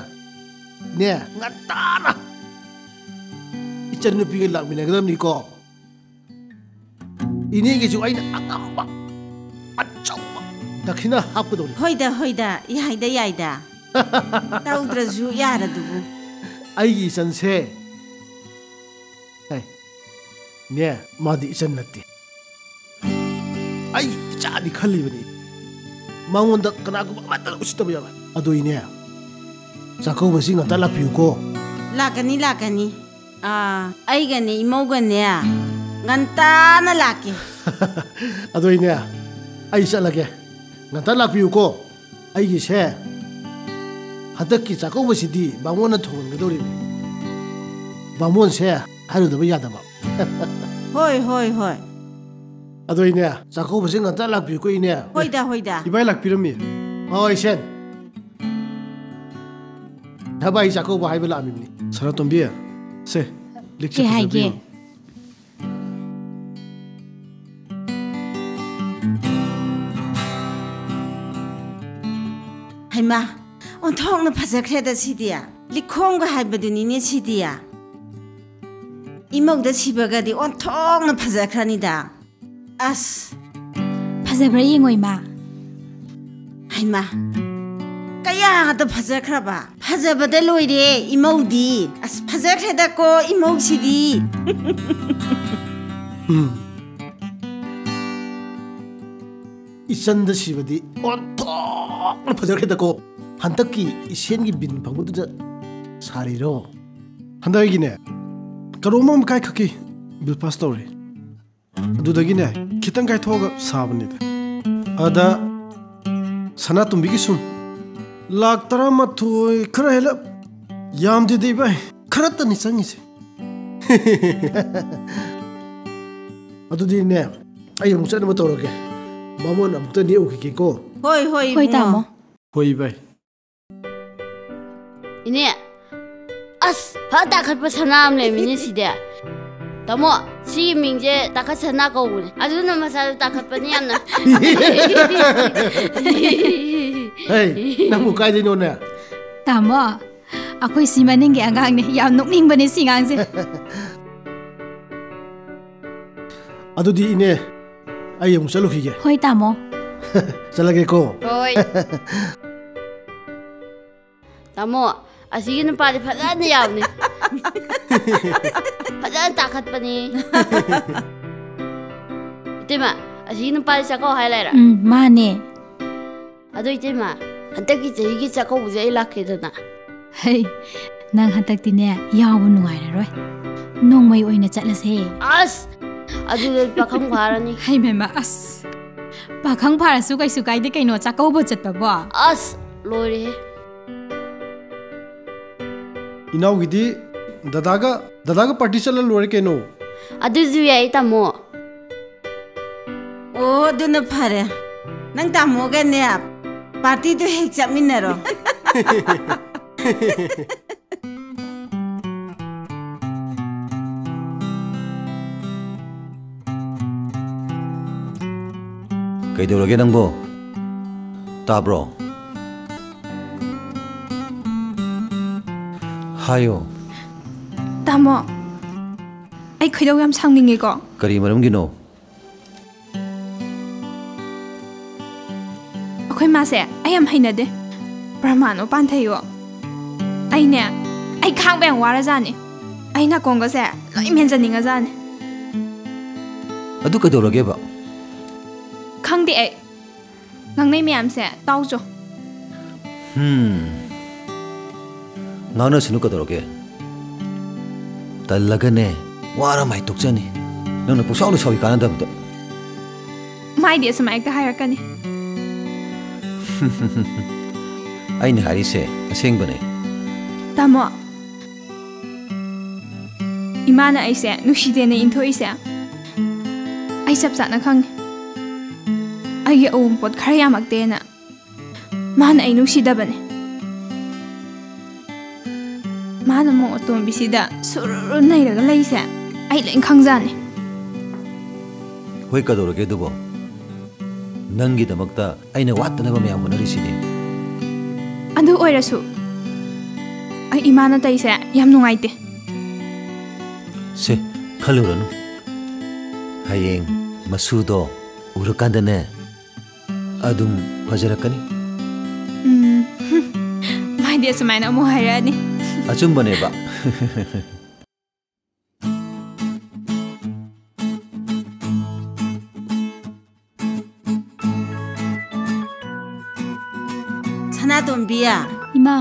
ꯏꯅꯦ, ꯉꯟꯇꯥꯅ ꯏꯆꯟ ꯅꯨꯄꯤꯒ ꯂꯥꯛꯃꯤꯟꯅꯒꯗꯕꯅꯤꯀꯣ꯫ ꯏꯅꯦꯒꯤꯁꯨ ꯑꯩꯅ ꯑꯉꯝꯕ ꯑꯆꯧꯕ ꯗꯈꯤꯅ ꯍꯥꯞꯀꯗꯧꯔꯤ꯫ ꯍꯣꯏꯗ, ꯍꯣꯏꯗ, ꯌꯥꯏꯗ, ꯌꯥꯏꯗ꯫ ꯇꯧꯗ꯭ꯔꯁꯨ ꯌꯥꯔꯗꯨꯕꯨ꯫ ꯑꯩꯒꯤ ꯏꯆꯟꯁꯦ, ꯍꯩ, ꯅꯦ, ꯃꯥꯗꯤ ꯏꯆꯟ ꯅꯠꯇꯦ꯫ ꯑꯩ ꯏꯆꯥꯅꯤ ꯈꯜꯂꯤꯕꯅꯤ꯫ ꯃꯉꯣꯟꯗ ꯀꯅꯥꯒꯨꯝꯕ ꯑꯃꯠꯇꯅ ꯎꯁꯤꯠꯇꯕ ꯌꯥꯔꯣꯏ꯫ ꯑꯗꯨꯏꯅꯦ, ꯆꯥꯛꯀꯧꯕꯁꯤ ꯉꯟꯇꯥ ꯂꯥꯛꯄꯤꯌꯨꯀꯣ꯫ ꯂꯥꯛꯀꯅꯤ, ꯂꯥꯛꯀꯅꯤ꯫ ꯑꯥ, ꯑꯩꯒꯅꯦ, ꯏꯃꯧꯒꯅꯦ, ꯉꯟꯇꯥꯅ ꯂꯥꯛꯀꯦ꯫ ꯑꯗꯨꯏꯅꯦ, ꯑꯩ ꯆꯠꯂꯒꯦ꯫ ꯉꯟꯇꯥ ꯂꯥꯛꯄꯤꯌꯨꯀꯣ꯫ ꯑꯩꯒꯤꯁꯦ ꯍꯟꯗꯛꯀꯤ ꯆꯥꯛꯀꯧꯕꯁꯤꯗꯤ ꯕꯥꯃꯣꯟꯅ ꯊꯣꯡꯍꯟꯒꯗꯧꯔꯤꯅꯦ꯫ ꯕꯥꯃꯣꯟꯁꯦ ꯍꯥꯏꯔꯨꯗꯕ ꯌꯥꯗꯕ꯫ ꯍꯣꯏ, ꯍꯣꯏ, ꯍꯣꯏ꯫ ꯑꯗꯣ ꯏꯅꯦ, ꯆꯥꯛꯀꯧꯕꯁꯦ ꯉꯟꯇꯥ ꯂꯥꯛꯄꯤꯌꯨꯀꯣ, ꯏꯅꯦ꯫ ꯍꯣꯏꯗ, ꯍꯣꯏꯗ꯫ ꯏꯕꯥꯏ ꯂꯥꯛꯄꯤꯔꯝꯃꯤ꯫ ꯍꯣꯏ, ꯏꯆꯟ꯫ ꯏꯕꯥꯏ ꯆꯥꯛꯀꯧꯕ ꯍꯥꯏꯕ ꯂꯥꯛꯑꯝꯃꯤꯕꯅꯤ꯫ ꯁꯅꯥꯇꯣꯝꯕꯤ, ꯁꯦ, ꯂꯤꯛꯁꯦ ꯀꯩ ꯍꯥꯏꯒꯦ? ꯐꯖꯕꯤꯌꯨ꯫ ꯍꯩꯃꯥ, ꯑꯣꯟꯊꯣꯛꯅ ꯐꯖꯈ꯭ꯔꯦꯗ ꯁꯤꯗꯤ꯫ ꯂꯤꯈꯣꯝꯒ ꯍꯥꯏꯕꯗꯨꯅꯤꯅꯦ ꯁꯤꯗꯤ꯫ ꯏꯃꯧꯗ ꯁꯤꯕꯒꯗꯤ ꯑꯣꯟꯊꯣꯛꯅ ꯐꯖꯈ꯭ꯔꯅꯤꯗ꯫ ꯑꯁ, ꯐꯖꯕ꯭ꯔꯥ ꯌꯦꯡꯉꯣ, ꯏꯃꯥ꯫ ꯍꯩꯃꯥ, ꯀꯌꯥꯗ ꯐꯖꯈ꯭ꯔꯕ! ꯐꯖꯕꯗ ꯂꯣꯏꯔꯦ ꯏꯃꯧꯗꯤ꯫ ꯑꯁ, ꯐꯖꯈ꯭ꯔꯦꯗꯀꯣ ꯏꯃꯧꯁꯤꯗꯤ꯫ ꯎꯝ꯫ ꯏꯆꯟꯗ ꯁꯤꯕꯗꯤ ꯑꯣꯟꯊꯣꯛꯅ ꯐꯖꯈ꯭ꯔꯦꯗꯀꯣ꯫ ꯍꯟꯗꯛꯀꯤ ꯏꯁꯦꯟꯒꯤ ꯕꯤꯟ ꯐꯪꯕꯗꯨꯗ ꯁꯥꯔꯤꯔꯣ? ꯍꯟꯗꯛꯀꯤꯅꯦ, ꯀꯔꯣꯔ ꯑꯃ ꯃꯈꯥꯏ ꯈꯛꯀꯤ ꯕꯤꯜ ꯄꯥꯁ ꯇꯧꯔꯦ꯫ ꯑꯗꯨꯗꯒꯤꯅꯦ, ꯈꯤꯇꯪ ꯀꯥꯏꯊꯣꯛꯑꯒ ꯁꯥꯕꯅꯤꯗ꯫ ꯑꯗ ꯁꯅꯥꯇꯣꯝꯕꯤꯒꯤ ꯁꯨꯝ ꯂꯥꯛ ꯇꯔꯥꯃꯥꯊꯣꯏ ꯈꯔ ꯍꯦꯜꯂꯞ, ꯌꯥꯝꯗꯦꯗ ꯏꯕꯥꯏ, ꯈꯔꯇꯅꯤ ꯆꯪꯉꯤꯁꯦ꯫ ꯑꯗꯨꯗꯤꯅꯦ, ꯑꯩ ꯑꯃꯨꯛ ꯆꯠꯅꯕ ꯇꯧꯔꯒꯦ꯫ ꯕꯥꯃꯣꯟ ꯑꯃꯨꯛꯇ ꯅꯦꯛꯎꯈꯤꯒꯦꯀꯣ꯫ ꯍꯣꯏ, ꯍꯣꯏ, ꯍꯣꯏ, ꯏꯕꯨꯡꯉꯣ꯫ ꯇꯥꯃꯣ꯫ ꯍꯣꯏ, ꯏꯕꯥꯏ꯫ ꯏꯅꯦ, ꯑꯁ, ꯐ ꯇꯥꯈꯠꯄ ꯁꯅꯥ ꯑꯃ ꯂꯩꯔꯝꯃꯤꯅꯦ ꯁꯤꯗꯤ꯫ ꯇꯥꯃꯣ, ꯁꯤꯒꯤ ꯃꯤꯡꯁꯦ ꯇꯥꯈꯠ ꯁꯅꯥ ꯀꯧꯕꯅꯦ꯫ ꯑꯗꯨꯅ ꯃꯁꯥꯗꯣ ꯇꯥꯈꯠꯄꯅꯤ ꯌꯥꯝꯅ꯫ ꯍꯩ, ꯅꯪꯕꯨ ꯀꯥꯏꯗꯩꯅꯣꯅꯦ? ꯇꯥꯃꯣ, ꯑꯩꯈꯣꯏ ꯁꯤ ꯃꯅꯤꯡꯒꯤ ꯑꯉꯥꯡꯅꯦ꯫ ꯌꯥꯝ ꯅꯣꯛꯅꯤꯡꯕꯅꯦ ꯁꯤ ꯑꯉꯥꯡꯁꯦ꯫ ꯑꯗꯨꯗꯤ ꯏꯅꯦ, ꯑꯩ ꯑꯃꯨꯛ ꯆꯠꯂꯨꯈꯤꯒꯦ꯫ ꯍꯣꯏ, ꯇꯥꯃꯣ꯫ ꯆꯠꯂꯒꯦꯀꯣ꯫ ꯍꯣꯏ꯫ ꯇꯥꯃꯣ, ꯑꯁꯤꯒꯤ ꯅꯨꯄꯥꯗꯤ ꯐꯖꯅ ꯌꯥꯎꯅꯤ꯫ ꯐꯖꯅ ꯇꯥꯈꯠꯄꯅꯤ꯫ ꯏꯇꯩꯃ, ꯑꯁꯤꯒꯤ ꯅꯨꯄꯥꯗꯤ ꯆꯥꯛꯀꯧ ꯍꯥꯏ ꯂꯩꯔꯦ꯫ ꯎꯝ, ꯃꯥꯅꯦ꯫ ꯑꯗꯣ ꯏꯇꯩꯃ, ꯍꯟꯗꯛꯀꯤ ꯆꯍꯤꯒꯤ ꯆꯥꯛꯀꯧꯕꯁꯦ ꯑꯩ ꯂꯥꯛꯀꯦꯗꯅ꯫ ꯍꯩ, ꯅꯪ ꯍꯟꯗꯛꯇꯤꯅꯦ ꯌꯥꯎꯕ ꯅꯨꯡꯉꯥꯏꯔꯔꯣꯏ꯫ ꯅꯣꯡꯃꯩ ꯑꯣꯏꯅ ꯆꯠꯂꯁꯦ꯫ ꯑꯁ! ꯑꯗꯨꯗꯤ ꯄꯥꯈꯪ ꯐꯥꯔꯅꯤ꯫ ꯍꯩ ꯃꯦꯝꯃ, ꯑꯁ! ꯄꯥꯈꯪ ꯐꯥꯔꯁꯨ ꯀꯩꯁꯨ ꯀꯥꯏꯗꯦ ꯀꯩꯅꯣ, ꯆꯥꯛꯀꯧꯕ ꯆꯠꯄꯕꯣ꯫ ꯑꯁ! ꯂꯣꯏꯔꯦꯍꯦ꯫ ꯏꯅꯥꯎꯒꯤꯗꯤ ꯗꯗꯥꯒ, ꯗꯗꯥꯒ ꯄꯥꯔꯇꯤ ꯆꯠꯂ ꯂꯣꯏꯔꯦ ꯀꯩꯅꯣ꯫ ꯑꯗꯨꯁꯨ ꯌꯥꯏ, ꯇꯥꯃꯣ꯫ ꯑꯣ, ꯑꯗꯨꯅ ꯐꯔꯦ꯫ ꯅꯪ ꯇꯥꯃꯣꯒꯅꯦ, ꯄꯥꯔꯇꯤꯗꯨ ꯍꯦꯛ ꯆꯠꯃꯤꯟꯅꯔꯣ꯫ ꯀꯩꯗꯧꯔꯒꯦ ꯅꯪꯕꯣ? ꯇꯥꯕ꯭ꯔꯣ? ꯍꯥꯏꯌꯣ꯫ ꯇꯥꯃꯣ, ꯑꯩ ꯈꯣꯏꯗꯧ ꯌꯥꯝ ꯁꯥꯎꯅꯤꯡꯉꯦꯀꯣ꯫ ꯀꯔꯤ ꯃꯔꯝꯒꯤꯅꯣ? ꯑꯩꯈꯣꯏ ꯃꯥꯁꯦ ꯑꯩ ꯌꯥꯝ ꯍꯩꯅꯗꯦ꯫ ꯄ꯭ꯔꯃꯥꯟ ꯃꯄꯥꯟ ꯊꯩꯌꯣ꯫ ꯑꯩꯅꯦ, ꯑꯩ ꯈꯥꯡꯕ ꯌꯥꯝ ꯋꯥꯔꯖꯥꯠꯅꯤ꯫ ꯑꯩ ꯅꯥꯀꯣꯡꯒꯁꯦ ꯂꯣꯏ ꯃꯦꯟꯖꯅꯤꯡꯉꯖꯥꯠꯅꯤ꯫ ꯑꯗꯨ ꯀꯩꯗꯧꯔꯒꯦꯕ? ꯈꯪꯗꯦ ꯑꯩ꯫ ꯉꯥꯡꯅꯩ ꯃꯌꯥꯝꯁꯦ ꯇꯥꯎꯆꯣ꯫ ꯍꯝ꯫ ꯉꯥꯡꯅꯁꯅꯨ ꯀꯩꯗꯧꯔꯒꯦ? ꯇꯜꯂꯒꯅꯦ, ꯋꯥꯔ ꯃꯥꯏ ꯇꯣꯛꯆꯅꯤ꯫ ꯅꯪꯅ ꯄꯨꯡꯁꯥꯎꯗ ꯁꯥꯎꯏ ꯀꯥꯟꯅꯗꯕꯗ꯫ ꯃꯥꯏꯗꯤ ꯑꯁꯨꯃꯥꯏꯅ ꯍꯦꯛꯇ ꯍꯥꯏꯔꯛꯀꯅꯤ꯫ ꯑꯩꯅ ꯍꯥꯏꯔꯤꯁꯦ ꯑꯁꯦꯡꯕꯅꯦ꯫ ꯇꯥꯃꯣ, ꯏꯃꯥꯅ ꯑꯩꯁꯦ ꯅꯨꯡꯁꯤꯗꯦꯅ ꯏꯟꯊꯣꯛꯏꯁꯦ ꯑꯩ ꯆꯞ ꯆꯥꯅ ꯈꯪꯉꯦ꯫ ꯑꯩꯒꯤ ꯑꯋꯨꯟꯄꯣꯠ ꯈꯔ ꯌꯥꯝꯃꯛꯇꯦꯅ ꯃꯥꯅ ꯑꯩ ꯅꯨꯡꯁꯤꯗꯕꯅꯦ꯫ ꯃꯥꯅ ꯃꯧ ꯑꯇꯣꯝꯕꯤꯁꯤꯗ ꯁꯨꯔꯨꯔꯨ ꯅꯩꯔꯒ ꯂꯩꯁꯦ ꯑꯩ ꯂꯣꯏ ꯈꯪꯖꯥꯅꯤ꯫ ꯍꯣꯏ, ꯀꯩꯗꯧꯔꯒꯦ ꯑꯗꯨꯕꯣ? ꯅꯪꯒꯤꯗꯃꯛꯇ ꯑꯩꯅ ꯋꯥꯠꯇꯅꯕ ꯃꯌꯥꯝ ꯍꯣꯠꯅꯔꯤꯁꯤꯗꯤ꯫ ꯑꯗꯨ ꯑꯣꯏꯔꯁꯨ ꯑꯩ ꯏꯃꯥꯅ ꯇꯩꯁꯦ ꯌꯥꯝ ꯅꯨꯡꯉꯥꯏꯇꯦ꯫ ꯁꯦ, ꯈꯜꯂꯨꯔꯅꯨ꯫ ꯍꯌꯦꯡ ꯃꯁꯨꯗꯣ ꯎꯔꯀꯥꯟꯗꯅꯦ, ꯑꯗꯨꯝ ꯐꯖꯔꯛꯀꯅꯤ꯫ ꯎꯝ, ꯃꯥꯗꯤ ꯑꯁꯨꯃꯥꯏꯅ ꯑꯃꯨꯛ ꯍꯥꯏꯔꯛꯑꯅꯤ꯫ ꯑꯆꯨꯝꯕꯅꯦꯕ꯫ ꯁꯅꯥꯇꯣꯝꯕꯤ, ꯏꯃꯥ꯫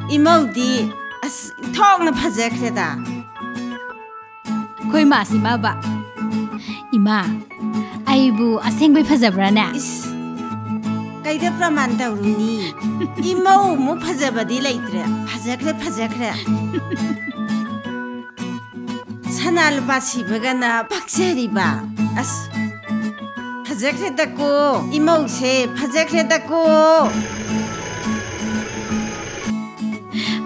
ꯏꯃꯧꯗꯤ ꯑꯁ ꯊꯣꯛꯅ ꯐꯖꯈ꯭ꯔꯦꯗ꯫ ꯑꯩꯈꯣꯏ ꯃꯥꯁꯤ ꯏꯃꯥꯕ꯫ ꯏꯃꯥ, ꯑꯩꯕꯨ ꯑꯁꯦꯡꯕꯩ ꯐꯖꯕ꯭ꯔꯥꯅꯦ? ꯏꯁ, ꯀꯩꯗ ꯄ꯭ꯔꯃꯥꯟ ꯇꯧꯔꯨꯅꯤ? ꯏꯃꯧ ꯃꯨꯛ ꯐꯖꯕꯗꯤ ꯂꯩꯇ꯭ꯔꯦ꯫ ꯐꯖꯈ꯭ꯔꯦ, ꯐꯖꯈ꯭ꯔꯦ꯫ ꯁꯅꯥ ꯂꯨꯄꯥ ꯁꯤꯕꯒꯅ ꯄꯥꯛꯆꯔꯤꯕ꯫ ꯑꯁ, ꯐꯖꯈ꯭ꯔꯦꯗꯀꯣ, ꯏꯃꯧꯁꯦ ꯐꯖꯈ꯭ꯔꯦꯗꯀꯣ꯫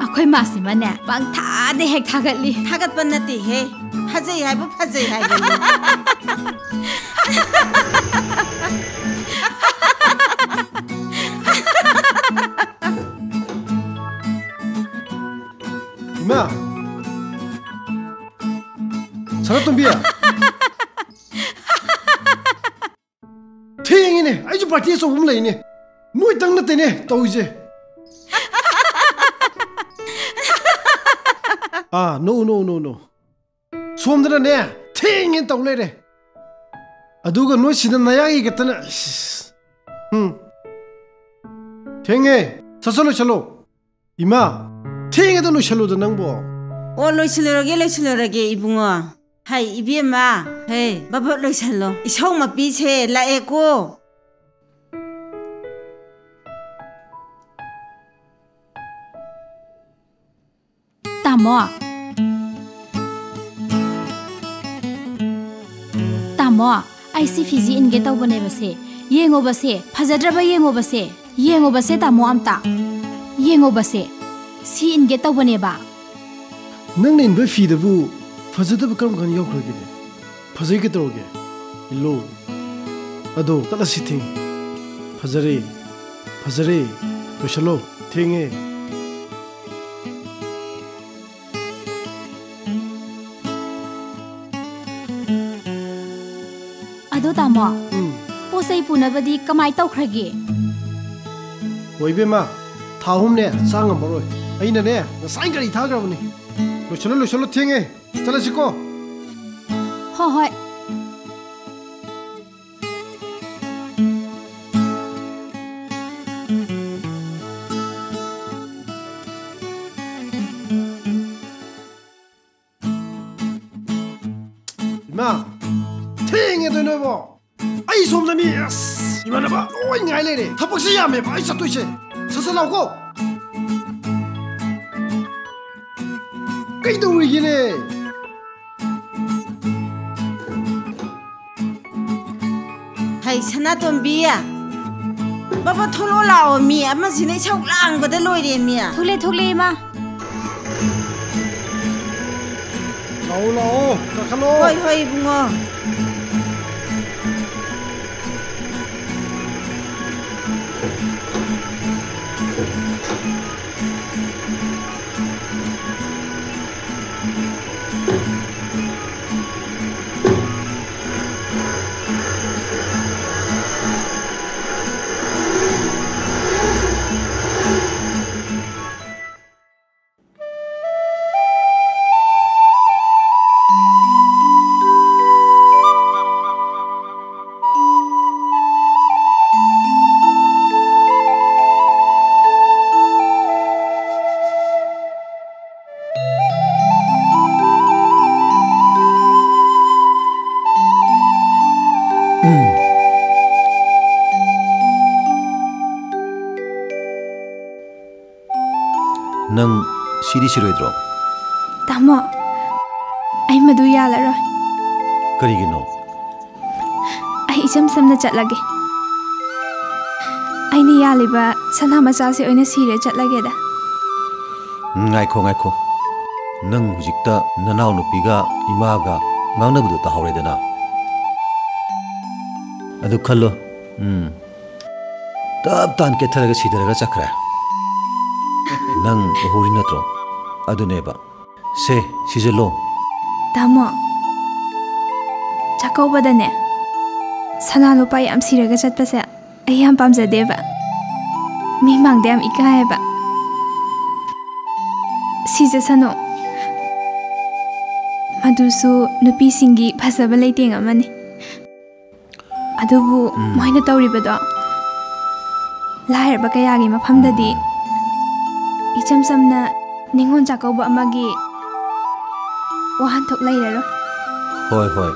ꯑꯩꯈꯣꯏ ꯃꯥꯁꯤꯃꯅꯦ ꯄꯪꯊꯥꯗ ꯍꯦꯛ ꯊꯥꯒꯠꯂꯤ꯫ ꯊꯥꯒꯠꯄ ꯅꯠꯇꯦꯍꯦ, ꯐꯖꯩ ꯍꯥꯏꯕ, ꯐꯖꯩ ꯍꯥꯏꯕꯅꯤ꯫ ꯏꯃꯥ! ꯁꯅꯥꯇꯣꯝꯕꯤ! ꯊꯦꯡ! ꯏꯅꯦ, ꯑꯩꯁꯨ ꯄꯥꯔꯇꯤ ꯑꯆꯧꯕ ꯑꯃ ꯂꯩꯅꯦ꯫ ꯅꯣꯏꯇꯪ ꯅꯠꯇꯦꯅꯦ ꯇꯧꯔꯤꯁꯦ꯫ ꯑꯥ, no, no, no, no. ꯁꯣꯝꯗꯅꯅꯦ, ꯊꯦꯡꯉꯦ ꯇꯧ ꯂꯩꯔꯦ꯫ ꯑꯗꯨꯒ ꯅꯣꯏ ꯁꯤꯗ ꯅꯌꯥꯒꯤ ꯈꯛꯇꯅ, ꯏꯁ, ꯎꯝ꯫ ꯊꯦꯡꯉꯦ, ꯁꯠ ꯁꯠ ꯂꯣꯏꯁꯜꯂꯣ꯫ ꯏꯃꯥ, ꯊꯦꯡꯉꯦꯗ, ꯂꯣꯏꯁꯜꯂꯨꯗ ꯅꯪꯕꯣ꯫ ꯑꯣ, ꯂꯣꯏꯁꯤꯜꯂꯨꯔꯒꯦ, ꯂꯣꯏꯁꯤꯜꯂꯨꯔꯒꯦ, ꯏꯕꯨꯡꯉꯣ꯫ ꯍꯩ, ꯏꯕꯦꯝꯃ, ꯍꯦ, ꯕꯕꯠ ꯂꯣꯏꯁꯜꯂꯣ꯫ ꯏꯁꯧ ꯃꯄꯤꯁꯦ ꯂꯥꯛꯑꯦꯀꯣ꯫ ꯇꯥꯃꯣ꯫ ꯇꯥꯃꯣ, ꯑꯩ ꯁꯤ ꯐꯤꯁꯤ ꯏꯟꯒꯦ ꯇꯧꯕꯅꯦꯕꯁꯦ꯫ ꯌꯦꯡꯉꯣꯕꯁꯦ, ꯐꯖꯗ꯭ꯔꯕ ꯌꯦꯡꯉꯣꯕꯁꯦ꯫ ꯌꯦꯡꯉꯣꯕꯁꯦ, ꯇꯥꯃꯣ, ꯑꯝꯇ꯫ ꯌꯦꯡꯉꯣꯕꯁꯦ꯫ ꯁꯤ ꯏꯟꯒꯦ ꯇꯧꯕꯅꯦꯕ꯫ ꯅꯪꯅ ꯏꯟꯕ ꯐꯤꯗꯕꯨ ꯐꯖꯗꯕ ꯀꯔꯝ ꯀꯥꯟꯗ ꯌꯥꯎꯈ꯭ꯔꯒꯦꯅꯦ? ꯐꯖꯩ ꯀꯩꯗꯧꯔꯒꯦ? ꯏꯜꯂꯣ꯫ ꯑꯗꯣ, ꯆꯠꯂꯁꯤ, ꯊꯦꯡꯉꯦ꯫ ꯐꯖꯔꯦ꯫ ꯐꯖꯔꯦ꯫ ꯂꯣꯏꯁꯜꯂꯣ꯫ ꯊꯦꯡꯉꯦ꯫ ꯑꯗꯣ ꯇꯥꯃꯣ, ꯎꯝ꯫ ꯄꯣꯠ ꯆꯩ ꯄꯨꯅꯕꯗꯤ ꯀꯃꯥꯏ ꯇꯧꯈ꯭ꯔꯒꯦ? ꯍꯣ ꯏꯕꯦꯝꯃ, ꯊꯥ ꯑꯍꯨꯝꯅꯦ ꯆꯥ ꯉꯝꯃꯔꯣꯏ꯫ ꯑꯩꯅꯅꯦ ꯉꯁꯥꯏ ꯒꯥꯔꯤ ꯊꯥꯈ꯭ꯔꯕꯅꯤ꯫ ꯂꯣꯏꯁꯜꯂꯣ, ꯂꯣꯏꯁꯜꯂꯣ, ꯊꯦꯡꯉꯦ꯫ ꯆꯠꯂꯁꯤꯀꯣ꯫ ꯍꯣ ꯍꯣꯏ꯫ ꯏꯃꯥ, ꯊꯦꯡꯉꯦꯗꯣ ꯅꯣꯏꯕꯣ꯫ ꯑꯩ ꯁꯣꯝꯗ ꯃꯤ, ꯑꯁ, ꯏꯃꯥꯟꯅꯕ ꯂꯣꯏ ꯉꯥꯏ ꯂꯩꯔꯦ꯫ ꯊꯕꯛꯁꯤ ꯌꯥꯝꯃꯦꯕ ꯑꯩ ꯆꯠꯇꯣꯏꯁꯦ꯫ ꯁꯠ ꯁꯠ ꯂꯥꯎꯀꯣ꯫ ꯀꯩꯗꯧꯔꯤꯒꯦꯅꯦ? ꯍꯩ, ꯁꯅꯥꯇꯣꯝꯕꯤ, ꯕꯕꯥ ꯊꯣꯛꯂꯛꯑꯣ ꯂꯥꯛꯑꯣ, ꯃꯤ ꯑꯃꯁꯤꯅ ꯏꯁꯧ ꯂꯥꯡꯕꯗ ꯂꯣꯏꯔꯦ, ꯃꯤ꯫ ꯊꯣꯛꯂꯦ, ꯊꯣꯛꯂꯦ, ꯏꯃꯥ꯫ ꯂꯥꯛꯑꯣ, ꯂꯥꯛꯑꯣ, ꯀꯥꯈꯠꯂꯣ꯫ ꯍꯣꯏ, ꯍꯣꯏ, ꯏꯕꯨꯡꯉꯣ꯫ ꯁꯤꯗꯤ ꯁꯤꯔꯣꯏꯗ꯭ꯔꯣ? ꯇꯥꯃꯣ, ꯑꯩ ꯃꯗꯨ ꯌꯥꯜꯂꯔꯣꯏ꯫ ꯀꯔꯤꯒꯤꯅꯣ? ꯑꯩ ꯏꯆꯝ ꯆꯝꯅ ꯆꯠꯂꯒꯦ꯫ ꯑꯩꯅ ꯌꯥꯜꯂꯤꯕ ꯁꯅꯥ ꯃꯆꯥꯁꯦ ꯑꯣꯏꯅ ꯁꯤꯔ ꯆꯠꯂꯒꯦꯗ꯫ ꯎꯝ, ꯉꯥꯏꯈꯣ, ꯉꯥꯏꯈꯣ꯫ ꯅꯪ ꯍꯧꯖꯤꯛꯇ ꯅꯅꯥꯎꯅꯨꯄꯤꯒ ꯏꯃꯥꯒ ꯉꯥꯡꯅꯕꯗꯨ ꯇꯥꯍꯧꯔꯦꯗꯅ꯫ ꯑꯗꯨ ꯈꯜꯂꯣ꯫ ꯎꯝ꯫ ꯇꯞ ꯇꯥꯟ ꯀꯦꯠꯊꯔꯒ ꯁꯤꯗꯔꯒ ꯆꯠꯈ꯭ꯔꯦ꯫ ꯅꯪ ꯎꯍꯧꯔꯤ ꯅꯠꯇ꯭ꯔꯣ? ꯑꯗꯨꯅꯦꯕ꯫ ꯁꯦ, ꯁꯤꯖꯜꯂꯣ꯫ ꯇꯥꯃꯣ, ꯆꯥꯛꯀꯧꯕꯗꯅꯦ, ꯁꯅꯥ ꯂꯨꯄꯥ ꯌꯥꯝ ꯁꯤꯔꯒ ꯆꯠꯄꯁꯦ ꯑꯩ ꯌꯥꯝ ꯄꯥꯝꯖꯗꯦꯕ꯫ ꯃꯤ ꯃꯥꯡꯗ ꯌꯥꯝ ꯏꯀꯥꯏꯌꯦꯕ꯫ ꯁꯤꯖꯁꯅꯨ꯫ ꯃꯗꯨꯁꯨ ꯅꯨꯄꯤꯁꯤꯡꯒꯤ ꯐꯖꯕ ꯂꯩꯇꯦꯡ ꯑꯃꯅꯤ꯫ ꯑꯗꯨꯕꯨ ꯎꯝ꯫ ꯃꯣꯏꯅ ꯇꯧꯔꯤꯕꯗꯣ ꯂꯥꯏꯔꯕ ꯀꯌꯥꯒꯤ ꯃꯐꯝꯗꯗꯤ ꯎꯝ꯫ ꯏꯆꯝ ꯆꯝꯅ ꯅꯤꯉꯣꯜ ꯆꯥꯛꯀꯧꯕ ꯑꯃꯒꯤ ꯋꯥꯍꯟꯊꯣꯛ ꯂꯩꯔꯔꯣꯏ꯫ ꯍꯣꯏ, ꯍꯣꯏ꯫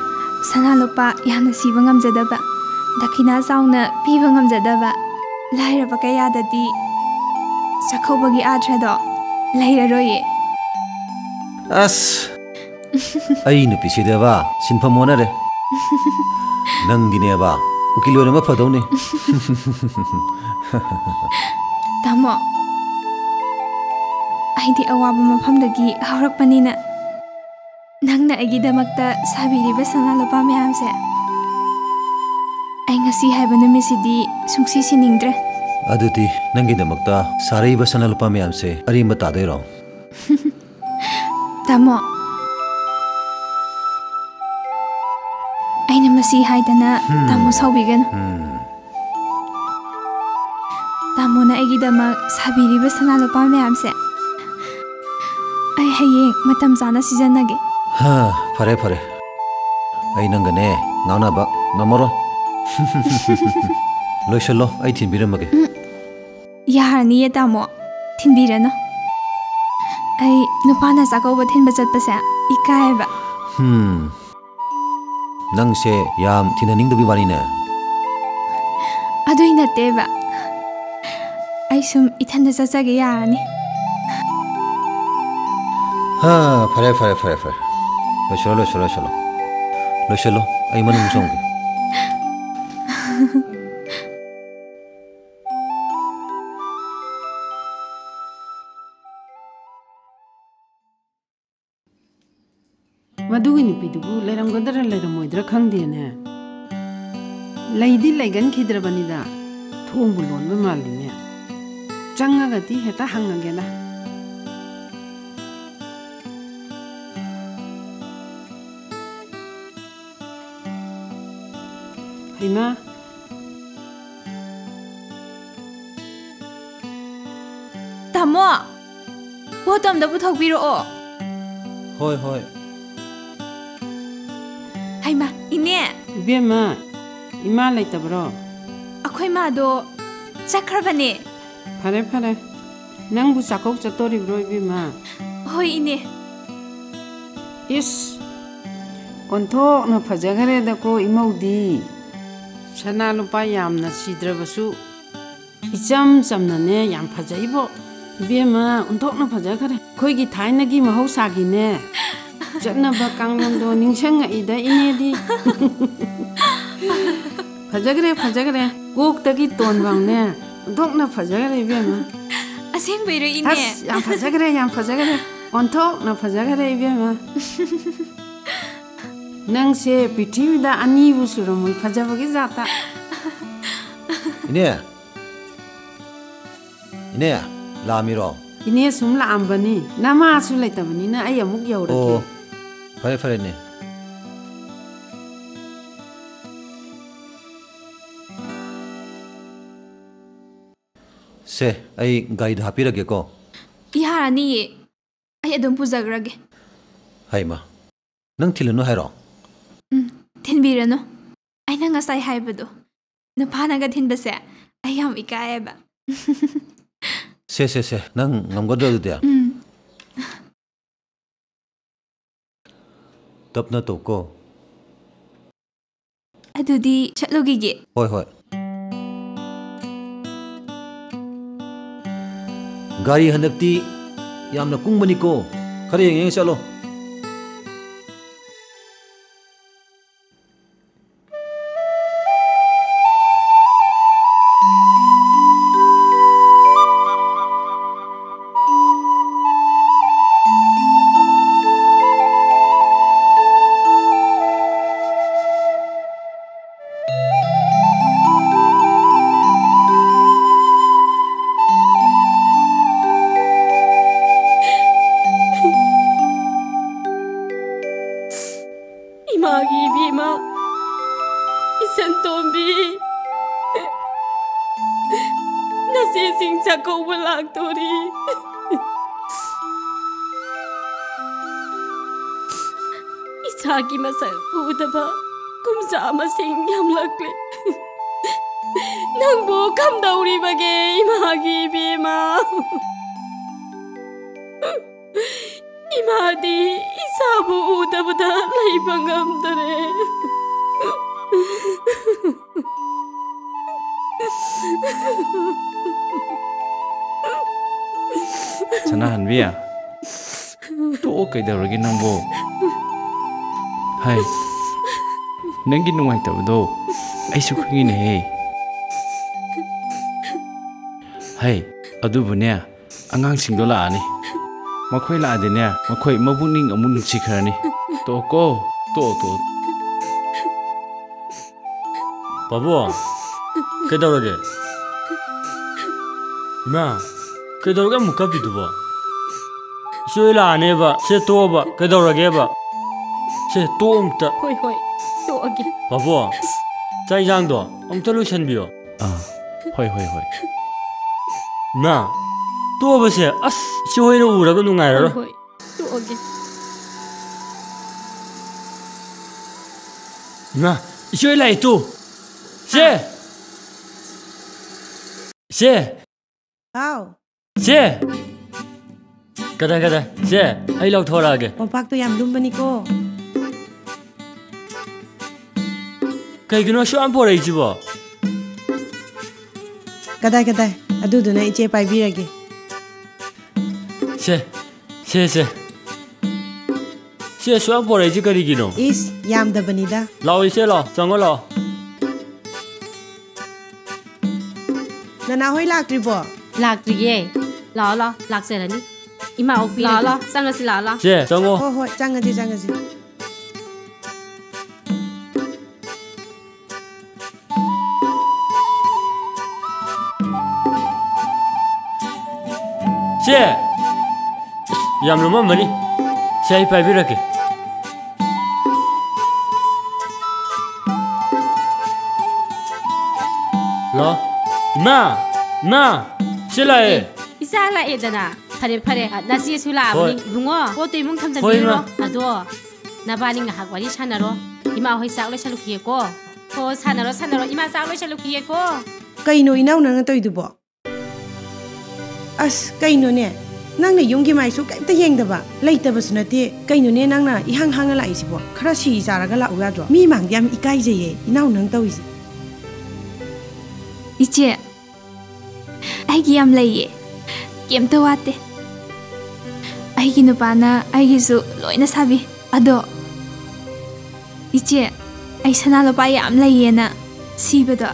ꯁꯅꯥ ꯂꯨꯄꯥ ꯌꯥꯝꯅ ꯁꯤꯕ ꯉꯝꯖꯗꯕ, ꯗꯈꯤꯅꯥ ꯆꯥꯎꯅ ꯄꯤꯕ ꯉꯝꯖꯗꯕ ꯂꯥꯏꯔꯕ ꯀꯌꯥꯗꯗꯤ ꯆꯥꯛꯀꯧꯕꯒꯤ ꯑꯥꯔꯊꯗꯣ ꯂꯩꯔꯔꯣꯏꯌꯦ꯫ ꯑꯁ! ꯑꯩ ꯅꯨꯄꯤꯁꯤꯗꯕ ꯁꯤꯟꯐꯝ ꯑꯣꯟꯅꯔꯦ꯫ ꯅꯪꯗꯤꯅꯦꯕ ꯎꯀꯤꯜ ꯑꯣꯏꯔꯝꯕ ꯐꯗꯧꯅꯤ꯫ ꯇꯥꯃꯣ, ꯑꯩꯗꯤ ꯑꯋꯥꯕ ꯃꯐꯝꯗꯒꯤ ꯍꯧꯔꯛꯄꯅꯤꯅ, ꯅꯪꯅ ꯑꯩꯒꯤꯗꯃꯛꯇ ꯁꯥꯕꯤꯔꯤꯕ ꯁꯅꯥ ꯂꯨꯄꯥ ꯃꯌꯥꯝꯁꯦ, ꯑꯩ ꯉꯁꯤ ꯍꯥꯏꯕ ꯅꯨꯃꯤꯠꯁꯤꯗꯤ ꯁꯨꯡꯁꯤ ꯁꯤꯅꯤꯡꯗ꯭ꯔꯦ꯫ ꯑꯗꯨꯗꯤ ꯅꯪꯒꯤꯗꯃꯛꯇ ꯁꯥꯔꯛꯏꯕ ꯁꯅꯥ ꯂꯨꯄꯥ ꯃꯌꯥꯝꯁꯦ ꯑꯔꯦꯝꯕ ꯇꯥꯗꯣꯏꯔꯣ? ꯇꯥꯃꯣ, ꯑꯩꯅ ꯃꯁꯤ ꯍꯥꯏꯗꯅ ꯍꯝ꯫ ꯇꯥꯃꯣ ꯁꯥꯎꯕꯤꯒꯅꯨ꯫ ꯍꯝ꯫ ꯇꯥꯃꯣꯅ ꯑꯩꯒꯤꯗꯃꯛ ꯁꯥꯕꯤꯔꯤꯕ ꯁꯅꯥ ꯂꯨꯄꯥ ꯃꯌꯥꯝꯁꯦ ꯑꯩ ꯍꯌꯦꯡ ꯃꯇꯝ ꯆꯥꯅ ꯁꯤꯖꯤꯟꯅꯒꯦ꯫ ꯍꯥ, ꯐꯔꯦ, ꯐꯔꯦ꯫ ꯑꯩ ꯅꯪꯒꯅꯦ ꯉꯥꯡꯅꯕ ꯉꯝꯃꯔꯣꯏ꯫ ꯂꯣꯏꯁꯜꯂꯣ, ꯑꯩ ꯊꯤꯟꯕꯤꯔꯝꯃꯒꯦ꯫ ꯎꯝ, ꯌꯥꯔꯅꯤꯌꯦ, ꯇꯥꯃꯣ꯫ ꯊꯤꯟꯕꯤꯔꯅꯨ꯫ ꯑꯩ ꯅꯨꯄꯥꯅ ꯆꯥꯛꯀꯧꯕ ꯊꯤꯟꯕ ꯆꯠꯄꯁꯦ ꯏꯀꯥꯏꯌꯦꯕ꯫ ꯍꯝ꯫ ꯅꯪꯁꯦ ꯌꯥꯝ ꯊꯤꯟꯅꯅꯤꯡꯗꯕꯤ ꯋꯥꯔꯤꯅꯦ꯫ ꯑꯗꯨꯏ ꯅꯠꯇꯦꯕ꯫ ꯑꯩ ꯁꯨꯝ ꯏꯊꯟꯗ ꯆꯠꯆꯒꯦ ꯌꯥꯔꯅꯤ꯫ ꯍꯥ, ꯐꯔꯦ, ꯐꯔꯦ, ꯐꯔꯦ, ꯐꯔꯦ꯫ ꯂꯣꯏꯁꯤꯜꯂꯣ, ꯂꯣꯏꯁꯤꯜꯂꯣ, ꯂꯣꯏꯁꯤꯜꯂꯣ꯫ ꯂꯣꯏꯁꯤꯜꯂꯣ, ꯑꯩ ꯃꯅꯨꯡ ꯆꯪꯒꯦ꯫ ꯃꯗꯨꯒꯤ ꯅꯨꯄꯤꯗꯨꯕꯨ ꯂꯩꯔꯝꯒꯗ꯭ꯔꯥ ꯂꯩꯔꯝꯃꯣꯏꯗ꯭ꯔꯥ ꯈꯪꯗꯦꯅꯦ꯫ ꯂꯩꯗꯤ ꯂꯩꯒꯟꯈꯤꯗ꯭ꯔꯕꯅꯤꯗ, ꯊꯣꯡꯕꯨ ꯂꯣꯟꯕ ꯃꯥꯜꯂꯤꯅꯦ꯫ ꯆꯪꯉꯒꯗꯤ ꯍꯦꯛꯇ ꯍꯪꯉꯒꯦꯗ꯫ ꯍꯩꯃꯥ꯫ ꯇꯥꯃꯣ, ꯄꯣꯠꯇꯣ ꯑꯝꯇ ꯄꯨꯊꯣꯛꯄꯤꯔꯛꯑꯣ꯫ ꯍꯣꯏ, ꯍꯣꯏ꯫ ꯍꯩꯃꯥ, ꯏꯅꯦ꯫ ꯏꯕꯦꯝꯃ, ꯏꯃꯥ ꯂꯩꯇꯕ꯭ꯔꯣ? ꯑꯩꯈꯣꯏ ꯃꯥꯗꯣ ꯆꯠꯈ꯭ꯔꯕꯅꯦ꯫ ꯐꯔꯦ, ꯐꯔꯦ꯫ ꯅꯪꯕꯨ ꯆꯥꯛꯀꯧ ꯆꯠꯇꯣꯔꯤꯕ꯭ꯔꯣ, ꯏꯕꯦꯝꯃ? ꯍꯣꯏ, ꯏꯅꯦ꯫ ꯏꯁ, ꯑꯣꯟꯊꯣꯛꯅ ꯐꯖꯈ꯭ꯔꯦꯗꯀꯣ ꯏꯃꯧꯗꯤ꯫ ꯁꯅꯥ ꯂꯨꯄꯥ ꯌꯥꯝꯅ ꯁꯤꯗ꯭ꯔꯕꯁꯨ ꯏꯆꯝ ꯆꯝꯅꯅꯦ ꯌꯥꯝ ꯐꯖꯩꯕꯣ꯫ ꯏꯕꯦꯝꯃ, ꯑꯣꯟꯊꯣꯛꯅ ꯐꯖꯈ꯭ꯔꯦ꯫ ꯑꯩꯈꯣꯏꯒꯤ ꯊꯥꯏꯅꯒꯤ ꯃꯍꯧꯁꯥꯒꯤꯅꯦ ꯆꯠꯅꯕ ꯀꯥꯡꯂꯣꯟꯗꯣ ꯅꯤꯡꯁꯤꯡꯉꯛꯏꯗ ꯏꯅꯦꯗꯤ꯫ ꯐꯖꯈ꯭ꯔꯦ, ꯐꯖꯈ꯭ꯔꯦ꯫ ꯀꯣꯛꯇꯒꯤ ꯇꯣꯟꯐꯥꯎꯅꯦ ꯑꯣꯟꯊꯣꯛꯅ ꯐꯖꯈ꯭ꯔꯦ ꯏꯕꯦꯝꯃ꯫ ꯑꯁꯦꯡꯕꯩꯔꯣ, ꯏꯅꯦ? ꯑꯁ, ꯌꯥꯝ ꯐꯖꯈ꯭ꯔꯦ, ꯌꯥꯝ ꯐꯖꯈ꯭ꯔꯦ꯫ ꯑꯣꯟꯊꯣꯛꯅ ꯐꯖꯈ꯭ꯔꯦ ꯏꯕꯦꯝꯃ꯫ ꯅꯪꯁꯦ ꯄ꯭ꯔꯤꯊꯤꯕꯤꯗ ꯑꯅꯤꯕꯨ ꯁꯨꯔꯝꯃꯣꯏ ꯐꯖꯕꯒꯤ ꯖꯥꯠꯇ꯫ ꯏꯅꯦ꯫ ꯏꯅꯦ, ꯂꯥꯛꯑꯝꯃꯤꯔꯣ? ꯏꯅꯦ ꯁꯨꯝ ꯂꯥꯛꯑꯝꯕꯅꯤ꯫ ꯅꯃꯥꯁꯨ ꯂꯩꯇꯕꯅꯤꯅ ꯑꯩ ꯑꯃꯨꯛ ꯌꯧꯔꯒꯦ꯫ ꯑꯣ, ꯐꯔꯦ, ꯐꯔꯦ, ꯏꯅꯦ꯫ ꯁꯦ, ꯑꯩ ꯒꯥꯔꯤꯗ ꯍꯥꯞꯄꯤꯔꯒꯦꯀꯣ꯫ ꯌꯥꯔꯅꯤꯌꯦ꯫ ꯑꯩ ꯑꯗꯨꯝ ꯄꯨꯖꯈ꯭ꯔꯒꯦ꯫ ꯍꯩꯃꯥ, ꯅꯪ ꯊꯤꯜꯂꯨꯅꯨ ꯍꯥꯏꯔꯣ? ꯎꯝ, ꯊꯤꯟꯕꯤꯔꯅꯨ꯫ ꯑꯩꯅ ꯉꯁꯥꯏ ꯍꯥꯏꯕꯗꯣ, ꯅꯨꯄꯥꯅꯒ ꯊꯤꯟꯕꯁꯦ ꯑꯩ ꯌꯥꯝ ꯏꯀꯥꯏꯌꯦꯕ꯫ ꯁꯦ, ꯁꯦ, ꯁꯦ, ꯅꯪ ꯉꯝꯒꯗ꯭ꯔꯣ ꯑꯗꯨꯗꯤ? ꯎꯝ꯫ ꯇꯞꯅ ꯇꯧꯀꯣ꯫ ꯑꯗꯨꯗꯤ ꯆꯠꯂꯨꯈꯤꯒꯦ꯫ ꯍꯣꯏ, ꯍꯣꯏ꯫ ꯒꯥꯔꯤ ꯍꯟꯗꯛꯇꯤ ꯌꯥꯝꯅ ꯀꯨꯡꯕꯅꯤꯀꯣ꯫ ꯈꯔ ꯌꯦꯡ ꯌꯦꯡ ꯆꯠꯂꯣ꯫ ꯏꯃꯥꯒꯤ ꯏꯕꯦꯝꯃ, ꯏꯆꯟ ꯇꯣꯝꯕꯤ, ꯅꯆꯦꯁꯤꯡ ꯆꯥꯛꯀꯧꯕ ꯂꯥꯛꯇꯣꯔꯤ꯫ ꯏꯆꯥꯒꯤ ꯃꯁꯛ ꯎꯗꯕ ꯀꯨꯝꯖꯥ ꯃꯁꯤꯡ ꯌꯥꯝꯂꯛꯂꯦ꯫ ꯅꯪꯕꯨ ꯀꯝꯗꯧꯔꯤꯕꯒꯦ, ꯏꯃꯥꯒꯤ ꯏꯕꯦꯝꯃ? ꯏꯃꯥꯗꯤ ꯏꯆꯥꯕꯨ ꯎꯗꯕꯗ ꯂꯩꯕ ꯉꯝꯗꯔꯦ꯫ ꯁꯅꯥꯍꯟꯕꯤ, ꯇꯣꯛꯑꯣ, ꯀꯩꯗꯧꯔꯒꯦ ꯅꯪꯕꯣ? ꯍꯥꯏ, ꯅꯪꯒꯤ ꯅꯨꯡꯉꯥꯏꯇꯕꯗꯣ ꯑꯩꯁꯨ ꯈꯪꯉꯤꯅꯦꯍꯦ꯫ ꯍꯥꯏ, ꯑꯗꯨꯕꯨꯅꯦ, ꯑꯉꯥꯡꯁꯤꯡꯗꯣ ꯂꯥꯛꯑꯅꯤ꯫ ꯃꯈꯣꯏ ꯂꯥꯛꯑꯗꯤꯅꯦ, ꯃꯈꯣꯏ ꯃꯕꯨꯛꯅꯤꯡ ꯑꯃꯨꯛ ꯅꯨꯡꯁꯤꯈ꯭ꯔꯅꯤ꯫ ꯇꯣꯛꯑꯣꯀꯣ, ꯇꯣꯛꯑꯣ, ꯇꯣꯛꯑꯣ꯫ ꯄꯥꯕꯨꯡ, ꯀꯩꯗꯧꯔꯒꯦ? ꯏꯃꯥ, ꯀꯩꯗꯧꯔꯒꯦ ꯑꯃꯨꯛ ꯀꯞꯄꯤꯗꯨꯕꯣ? ꯏꯆꯦ ꯍꯣꯏ ꯂꯥꯛꯑꯅꯦꯕ, ꯁꯦ ꯇꯣꯛꯑꯣꯕ, ꯀꯩꯗꯧꯔꯒꯦꯕ? ꯁꯦ ꯇꯣꯛꯑꯣ ꯑꯝꯇ꯫ ꯍꯣꯏ, ꯍꯣꯏ, ꯇꯣꯛꯑꯒꯦ꯫ ꯄꯥꯕꯨꯡ, ꯆꯥꯛ ꯏꯟꯖꯥꯡꯗꯣ ꯑꯃꯨꯛꯇ ꯂꯣꯏꯁꯟꯕꯤꯌꯣ꯫ ꯑꯥ, ꯍꯣꯏ, ꯍꯣꯏ, ꯍꯣꯏ꯫ ꯏꯃꯥ, ꯇꯣꯛꯑꯕꯁꯦ, ꯑꯁ, ꯏꯆꯦ ꯍꯣꯏꯅ ꯎꯔꯒ ꯅꯨꯡꯉꯥꯏꯔꯔꯣꯏ꯫ ꯍꯣꯏ, ꯍꯣꯏ, ꯇꯣꯛꯑꯒꯦ꯫ ꯏꯃꯥ, ꯏꯆꯦ ꯍꯣꯏ ꯂꯥꯛꯑꯦ ꯇꯨ꯫ ꯁꯦ! ꯁꯦ! ꯍꯥꯎ꯫ ꯁꯦ! ꯀꯗꯥꯏ, ꯀꯗꯥꯏ? ꯁꯦ, ꯑꯩ ꯂꯧꯊꯣꯔꯛꯑꯒꯦ꯫ ꯀꯣꯝꯄꯥꯛꯇꯣ ꯌꯥꯝ ꯂꯨꯝꯕꯅꯤꯀꯣ꯫ ꯀꯩꯒꯤꯅꯣ ꯑꯁꯨꯛ ꯌꯥꯝ ꯄꯣꯔꯛꯏꯁꯤꯕꯣ? ꯀꯗꯥꯏ, ꯀꯗꯥꯏ? ꯑꯗꯨꯗꯨꯅ ꯏꯆꯦ ꯄꯥꯏꯕꯤꯔꯒꯦ꯫ ꯁꯦ, ꯁꯦ, ꯁꯦ꯫ ꯏꯆꯦ, ꯑꯁꯨꯛ ꯌꯥꯝ ꯄꯣꯔꯛꯏꯁꯤ ꯀꯔꯤꯒꯤꯅꯣ? ꯏꯁ, ꯌꯥꯝꯗꯕꯅꯤꯗ꯫ ꯂꯥꯛꯑꯣ ꯏꯆꯦ, ꯂꯥꯛꯑꯣ, ꯆꯪꯉꯣ ꯂꯥꯛꯑꯣ꯫ ꯅꯅꯥ ꯍꯣꯏ ꯂꯥꯛꯇ꯭ꯔꯤꯕꯣ? ꯂꯥꯛꯇ꯭ꯔꯤꯌꯦ꯫ ꯂꯥꯛꯑꯣ ꯂꯥꯛꯑꯣ, ꯂꯥꯛꯆꯔꯅꯤ꯫ ꯏꯃꯥ ꯑꯣꯛꯄꯤꯔꯒꯦ꯫ ꯂꯥꯛꯑꯣ ꯂꯥꯛꯑꯣ, ꯆꯪꯉꯁꯤ, ꯂꯥꯛꯑꯣ ꯂꯥꯛꯑꯣ꯫ ꯆꯦ, ꯆꯪꯉꯣ꯫ ꯍꯣꯏ ꯍꯣꯏ, ꯆꯪꯉꯁꯤ ꯆꯪꯉꯁꯤ꯫ ꯆꯦ! ꯌꯥꯝ ꯂꯨꯝꯃꯝꯃꯅꯤ꯫ ꯁꯦ, ꯑꯩ ꯄꯥꯏꯕꯤꯔꯛꯀꯦ꯫ ꯍꯜꯂꯣ? ꯏꯃꯥ! ꯏꯃꯥ! ꯁꯤ ꯂꯥꯛꯑꯦ꯫ ꯏꯆꯥ ꯂꯥꯛꯑꯦꯗꯅ꯫ ꯐꯔꯦ, ꯐꯔꯦ꯫ ꯑ, ꯅꯆꯦꯁꯨ ꯂꯥꯛꯑꯕꯅꯤ꯫ ꯍꯣꯏ꯫ ꯏꯕꯨꯡꯉꯣ, ꯄꯣꯠꯇꯣ ꯏꯃꯨꯡ ꯍꯣꯏ, ꯊꯝꯖꯤꯟꯕꯤꯔꯨꯔꯣ꯫ ꯏꯃꯥ꯫ ꯑꯗꯣ, ꯅꯕꯥꯅꯤ ꯉꯥꯏꯍꯥꯛ ꯋꯥꯔꯤ ꯁꯥꯟꯅꯔꯣ꯫ ꯏꯃꯥ ꯍꯣꯏ ꯆꯥꯛ ꯂꯣꯏꯁꯜꯂꯨꯈꯤꯒꯦꯀꯣ꯫ ꯍꯣ, ꯁꯥꯟꯅꯔꯣ, ꯁꯥꯟꯅꯔꯣ꯫ ꯏꯃꯥ ꯆꯥꯛ ꯂꯣꯏꯁꯜꯂꯨꯈꯤꯒꯦꯀꯣ꯫ ꯀꯩꯅꯣ ꯏꯅꯥꯎ ꯅꯪꯅ ꯇꯧꯔꯤꯗꯨꯕꯣ? ꯑꯁ, ꯀꯩꯅꯣꯅꯦ? ꯅꯪꯅ ꯌꯨꯝꯒꯤ ꯃꯥꯏꯁꯨ ꯀꯩꯝꯇ ꯌꯦꯡꯗꯕ, ꯂꯩꯇꯕꯁꯨ ꯅꯠꯇꯦ꯫ ꯀꯩꯅꯣꯅꯦ ꯅꯪꯅ ꯏꯍꯥꯡ ꯍꯥꯡꯅ ꯂꯥꯛꯏꯁꯤꯕꯣ? ꯈꯔ ꯁꯤ ꯆꯥꯔꯒ ꯂꯥꯛꯎ ꯌꯥꯗ꯭ꯔꯣ? ꯃꯤ ꯃꯥꯡꯗ ꯌꯥꯝ ꯏꯀꯥꯏꯖꯩꯌꯦ ꯏꯅꯥꯎ ꯅꯪ ꯇꯧꯔꯤꯁꯦ꯫ ꯏꯆꯦ, ꯑꯩꯒꯤ ꯌꯥꯝ ꯂꯩꯌꯦ꯫ ꯀꯩꯝꯇ ꯋꯥꯠꯇꯦ꯫ ꯑꯩꯒꯤ ꯅꯨꯄꯥꯅ ꯑꯩꯒꯤꯁꯨ ꯂꯣꯏꯅ ꯁꯥꯕꯤ꯫ ꯑꯗꯣ, ꯏꯆꯦ, ꯑꯩ ꯁꯅꯥ ꯂꯨꯄꯥ ꯌꯥꯝ ꯂꯩꯌꯦꯅ ꯁꯤꯕꯗꯣ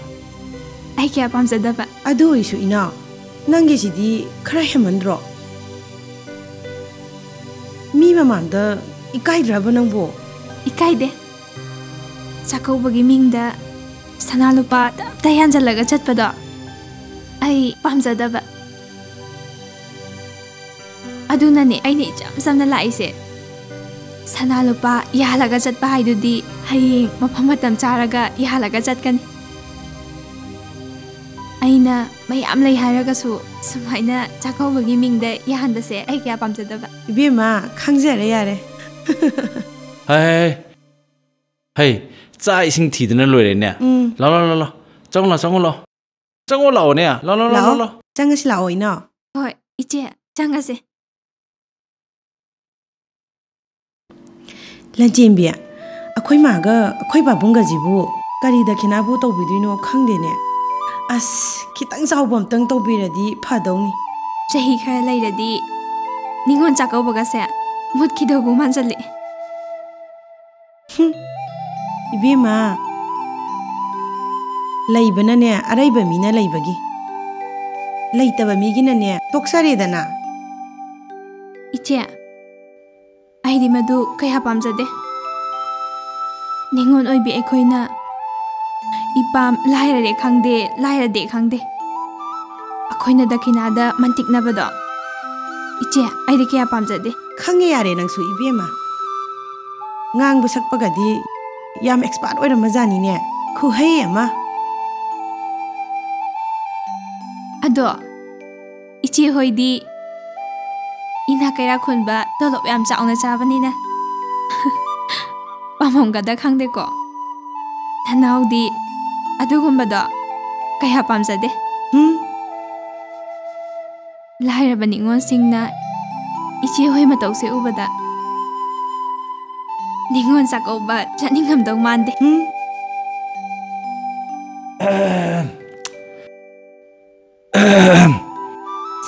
ꯑꯩ ꯀꯌꯥ ꯄꯥꯝꯖꯗꯕ꯫ ꯑꯗꯨ ꯑꯣꯏꯁꯨ ꯏꯅꯥꯎ, ꯅꯪꯒꯤꯁꯤꯗꯤ ꯈꯔ ꯍꯦꯟꯃꯟꯗ꯭ꯔꯣ? ꯃꯤ ꯃꯃꯥꯡꯗ ꯏꯀꯥꯏꯗ꯭ꯔꯕ ꯅꯪꯕꯣ? ꯏꯀꯥꯏꯗꯦ꯫ ꯆꯥꯛꯀꯧꯕꯒꯤ ꯃꯤꯡꯗ ꯁꯅꯥ ꯂꯨꯄꯥ ꯇꯞꯇꯥꯏ ꯌꯥꯟꯁꯤꯜꯂꯒ ꯆꯠꯄꯗꯣ ꯑꯩ ꯄꯥꯝꯖꯗꯕ꯫ ꯑꯗꯨꯅꯅꯦ ꯑꯩꯅ ꯏꯆꯝ ꯆꯝꯅ ꯂꯥꯛꯏꯁꯦ꯫ ꯁꯅꯥ ꯂꯨꯄꯥ ꯌꯥꯜꯂꯒ ꯆꯠꯄ ꯍꯥꯏꯗꯨꯗꯤ ꯍꯌꯦꯡ ꯃꯐꯝ ꯃꯇꯝ ꯆꯥꯔꯒ ꯌꯥꯜꯂꯒ ꯆꯠꯀꯅꯤ꯫ ꯑꯩꯅ ꯃꯌꯥꯝ ꯂꯩ ꯍꯥꯏꯔꯒꯁꯨ ꯁꯨꯃꯥꯏꯅ ꯆꯥꯛꯀꯧꯕꯒꯤ ꯃꯤꯡꯗ ꯌꯥꯍꯟꯕꯁꯦ ꯑꯩ ꯀꯌꯥ ꯄꯥꯝꯖꯗꯕ꯫ ꯏꯕꯦꯝꯃ, ꯈꯪꯖꯔꯦ ꯌꯥꯔꯦ꯫ ꯍꯥꯏ, ꯍꯥꯏ, ꯍꯥꯏ꯫ ꯍꯩ, ꯆꯥꯛ ꯏꯁꯤꯡ ꯊꯤꯗꯅ ꯂꯣꯏꯔꯦꯅꯦ꯫ ꯎꯝ꯫ ꯂꯥꯎ, ꯂꯥꯎ, ꯂꯥꯎ, ꯂꯥꯎ꯫ ꯆꯪꯉꯣ ꯂꯥꯎ, ꯆꯪꯉꯣ ꯂꯥꯎ꯫ ꯆꯪꯉꯣ ꯂꯥꯛꯑꯣꯅꯦ꯫ ꯂꯥꯎ, ꯂꯥꯎ, ꯂꯥꯎ, ꯂꯥꯎ, ꯂꯥꯛꯑꯣ꯫ ꯂꯥꯎ꯫ ꯆꯪꯉꯁꯤ ꯂꯥꯛꯑꯣ, ꯏꯅꯥꯎ꯫ ꯍꯣꯏ, ꯏꯆꯦ, ꯆꯪꯉꯁꯦ꯫ ꯂꯟꯆꯦꯟꯕꯤ, ꯑꯩꯈꯣꯏ ꯃꯥꯒ ꯑꯩꯈꯣꯏ ꯄꯥꯕꯨꯡꯒꯁꯤꯕꯨ ꯀꯔꯤ ꯗꯈꯤꯅꯥꯕꯨ ꯇꯧꯕꯤꯗꯣꯏꯅꯣ ꯈꯪꯗꯦꯅꯦ꯫ ꯑꯁ, ꯈꯤꯇꯪ ꯆꯥꯎꯕ ꯑꯝꯇꯪ ꯇꯧꯕꯤꯔꯗꯤ ꯐꯗꯧꯅꯤ꯫ ꯆꯍꯤ ꯈꯔ ꯂꯩꯔꯗꯤ ꯅꯤꯉꯣꯜ ꯆꯥꯛꯀꯧꯕꯒꯁꯦ ꯃꯨꯠꯈꯤꯗꯧꯕꯨ ꯃꯥꯟꯖꯜꯂꯛꯑꯦ꯫ ꯏꯕꯦꯝꯃ, ꯂꯩꯕꯅꯅꯦ ꯑꯔꯩꯕ ꯃꯤꯅ ꯂꯩꯕꯒꯤ, ꯂꯩꯇꯕ ꯃꯤꯒꯤꯅꯅꯦ ꯇꯣꯛꯆꯔꯦꯗꯅ꯫ ꯏꯆꯦ, ꯑꯩꯗꯤ ꯃꯗꯨ ꯀꯌꯥ ꯄꯥꯝꯖꯗꯦ꯫ ꯅꯤꯉꯣꯜ ꯑꯣꯏꯕꯤ ꯑꯩꯈꯣꯏꯅ ꯏꯄꯥꯝ ꯂꯥꯏꯔꯔꯦ ꯈꯪꯗꯦ, ꯂꯥꯏꯔꯗꯦ ꯈꯪꯗꯦ, ꯑꯩꯈꯣꯏꯅ ꯗꯈꯤꯅꯥꯗ ꯃꯟꯇꯤꯛꯅꯕꯗꯣ, ꯏꯆꯦ, ꯑꯩꯗꯤ ꯀꯌꯥ ꯄꯥꯝꯖꯗꯦ꯫ ꯈꯪꯉꯦ ꯌꯥꯔꯦ ꯅꯪꯁꯨ ꯏꯕꯦꯝꯃ꯫ ꯉꯥꯡꯕ ꯁꯛꯄꯒꯗꯤ ꯌꯥꯝ expert ꯑꯣꯏꯔꯝꯃꯖꯥꯠꯅꯤꯅꯦ꯫ ꯈꯨꯍꯩ ꯑꯃ꯫ ꯑꯗꯣ ꯏꯆꯦ ꯍꯣꯏꯗꯤ ꯏꯅꯥ ꯀꯩꯔꯥꯛ ꯈꯨꯟꯕ ꯇꯣꯂꯣꯞ ꯌꯥꯝ ꯆꯥꯎꯅ ꯆꯥꯕꯅꯤꯅ ꯄꯥꯝꯃꯝꯒꯗ ꯈꯪꯗꯦꯀꯣ꯫ ꯅꯅꯥꯎꯗꯤ ꯑꯗꯨꯒꯨꯝꯕꯗꯣ ꯀꯌꯥ ꯄꯥꯝꯖꯗꯦ꯫ ꯎꯝ꯫ ꯂꯥꯏꯔꯕ ꯅꯤꯉꯣꯜꯁꯤꯡꯅ ꯏꯆꯦ ꯍꯣꯏ ꯃꯇꯧꯁꯦ ꯎꯕꯗ ꯅꯤꯉꯣꯜ ꯆꯥꯛꯀꯧꯕ ꯆꯠꯅꯤꯡꯉꯝꯗꯧ ꯃꯥꯟꯗꯦ꯫ ꯎꯝ꯫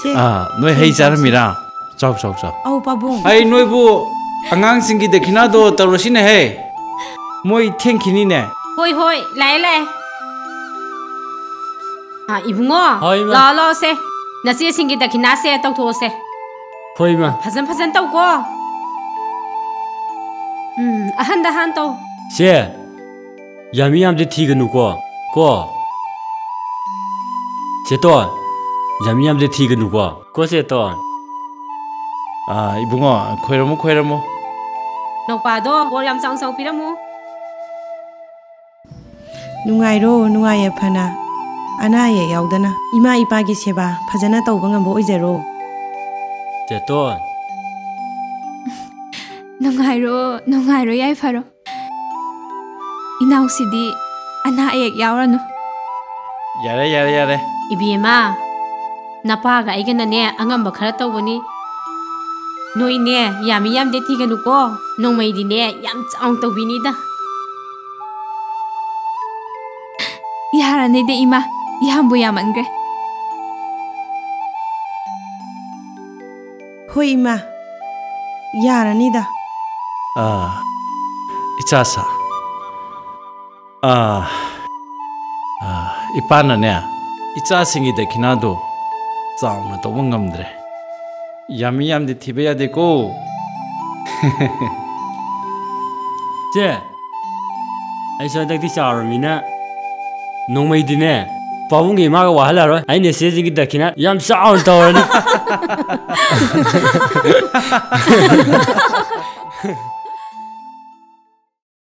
ꯁꯦ, ꯑꯥ, ꯅꯣꯏ ꯍꯩ ꯊꯦꯡ ꯆꯥꯔꯝꯃꯤꯔꯥ? ꯆꯥꯎꯁꯤ꯫ ꯆꯥꯎ, ꯆꯥꯎ, ꯆꯥꯎ꯫ ꯑꯧ, ꯄꯥꯕꯨꯡ꯫ ꯑꯩ ꯅꯣꯏꯕꯨ ꯑꯉꯥꯡꯁꯤꯡꯒꯤ ꯗꯈꯤꯅꯥꯗꯣ ꯇꯧꯔꯁꯤꯅꯦꯍꯦ꯫ ꯃꯣꯏ ꯊꯦꯡꯈꯤꯅꯤꯅꯦ꯫ ꯍꯣꯏ, ꯍꯣꯏ, ꯂꯥꯛꯑꯦ, ꯂꯥꯛꯑꯦ꯫ ꯑꯥ, ꯏꯕꯨꯡꯉꯣ, ꯍꯣꯏ, ꯏꯃꯥ꯫ ꯂꯥꯛꯑꯣ, ꯂꯥꯛꯑꯣꯁꯦ꯫ ꯅꯆꯦꯁꯤꯡꯒꯤ ꯗꯈꯤꯅꯥꯁꯦ ꯇꯧꯊꯣꯛꯑꯣꯁꯦ꯫ ꯍꯣꯏ, ꯏꯃꯥ꯫ ꯐꯖꯟ, ꯐꯖꯟ ꯇꯧꯀꯣ꯫ ꯎꯝ, ꯑꯍꯟꯗ ꯍꯥꯟ ꯇꯧ꯫ ꯆꯦ, ꯌꯥꯝꯃꯤ ꯌꯥꯝꯗꯦ ꯊꯤꯒꯅꯨꯀꯣ, ꯀꯣ꯫ ꯆꯦꯇꯣꯟ, ꯌꯥꯝꯃꯤ ꯌꯥꯝꯗꯦ ꯊꯤꯒꯅꯨꯀꯣ, ꯀꯣ ꯆꯦꯇꯣꯟ꯫ ꯑꯥ, ꯏꯕꯨꯡꯉꯣ, ꯈꯣꯏꯔꯝꯃꯨ, ꯈꯣꯏꯔꯝꯃꯨ꯫ ꯅꯧꯄꯥꯗꯣ ꯕꯣꯔ ꯌꯥꯝ ꯆꯥꯎ ꯆꯥꯎ ꯄꯤꯔꯝꯃꯨ꯫ ꯅꯨꯡꯉꯥꯏꯔꯣ, ꯅꯨꯡꯉꯥꯏ ꯌꯥꯏꯐꯅ, ꯑꯅꯥ ꯑꯌꯦꯛ ꯌꯥꯎꯗꯅ ꯏꯃꯥ ꯏꯄꯥꯒꯤ ꯁꯦꯕꯥ ꯐꯖꯅ ꯇꯧꯕ ꯉꯝꯕ ꯑꯣꯏꯖꯔꯣ꯫ ꯆꯦꯇꯣꯟ꯫ ꯅꯨꯡꯉꯥꯏꯔꯣ, ꯅꯨꯡꯉꯥꯏꯔꯣ ꯌꯥꯏꯐꯔꯣ꯫ ꯏꯅꯥꯎꯁꯤꯗꯤ ꯑꯅꯥ ꯑꯌꯦꯛ ꯌꯥꯎꯔꯅꯨ꯫ ꯌꯥꯔꯦ, ꯌꯥꯔꯦ, ꯌꯥꯔꯦ꯫ ꯏꯕꯦꯝꯃ, ꯅꯄꯥꯒ ꯑꯩꯒꯅꯅꯦ ꯑꯉꯝꯕ ꯈꯔ ꯇꯧꯕꯅꯤ꯫ ꯅꯣꯏꯅꯦ ꯌꯥꯝꯃꯤ ꯌꯥꯝꯗꯦ ꯊꯤꯒꯅꯨꯀꯣ, ꯅꯣꯡꯃꯩꯗꯤꯅꯦ ꯌꯥꯝ ꯆꯥꯎꯅ ꯇꯧꯕꯤꯅꯤꯗ꯫ ꯌꯥꯔꯅꯤꯗ ꯏꯃꯥ, ꯌꯥꯝꯕꯨ ꯌꯥꯝꯃꯟꯈ꯭ꯔꯦ꯫ ꯍꯣꯏ ꯏꯃꯥ, ꯌꯥꯔꯅꯤꯗ꯫ ꯑꯥ, ꯏꯆꯥꯁꯥ, ꯑꯥ, ꯑꯥ, ꯏꯄꯥꯅꯅꯦ, ꯏꯆꯥꯁꯤꯡꯒꯤ ꯗꯈꯤꯅꯥꯗꯣ ꯆꯥꯎꯅ ꯇꯧꯕ ꯉꯝꯗ꯭ꯔꯦ꯫ ꯌꯥꯝꯃꯤ ꯌꯥꯝꯗꯤ ꯊꯤꯕ ꯌꯥꯗꯦꯀꯣ꯫ ꯆꯦ, ꯑꯩꯁꯨ ꯍꯟꯗꯛꯇꯤ ꯆꯥꯎꯔꯃꯤꯅ ꯅꯣꯡꯃꯩꯗꯤꯅꯦ, ꯄꯥꯕꯨꯡꯒꯤ ꯏꯃꯥꯒ ꯋꯥꯍꯜꯂꯔꯣꯏ꯫ ꯑꯩꯅ ꯆꯦꯁꯤꯡꯒꯤ ꯗꯈꯤꯅꯥ ꯌꯥꯝ ꯆꯥꯎꯅ ꯇꯧꯔꯅꯤ꯫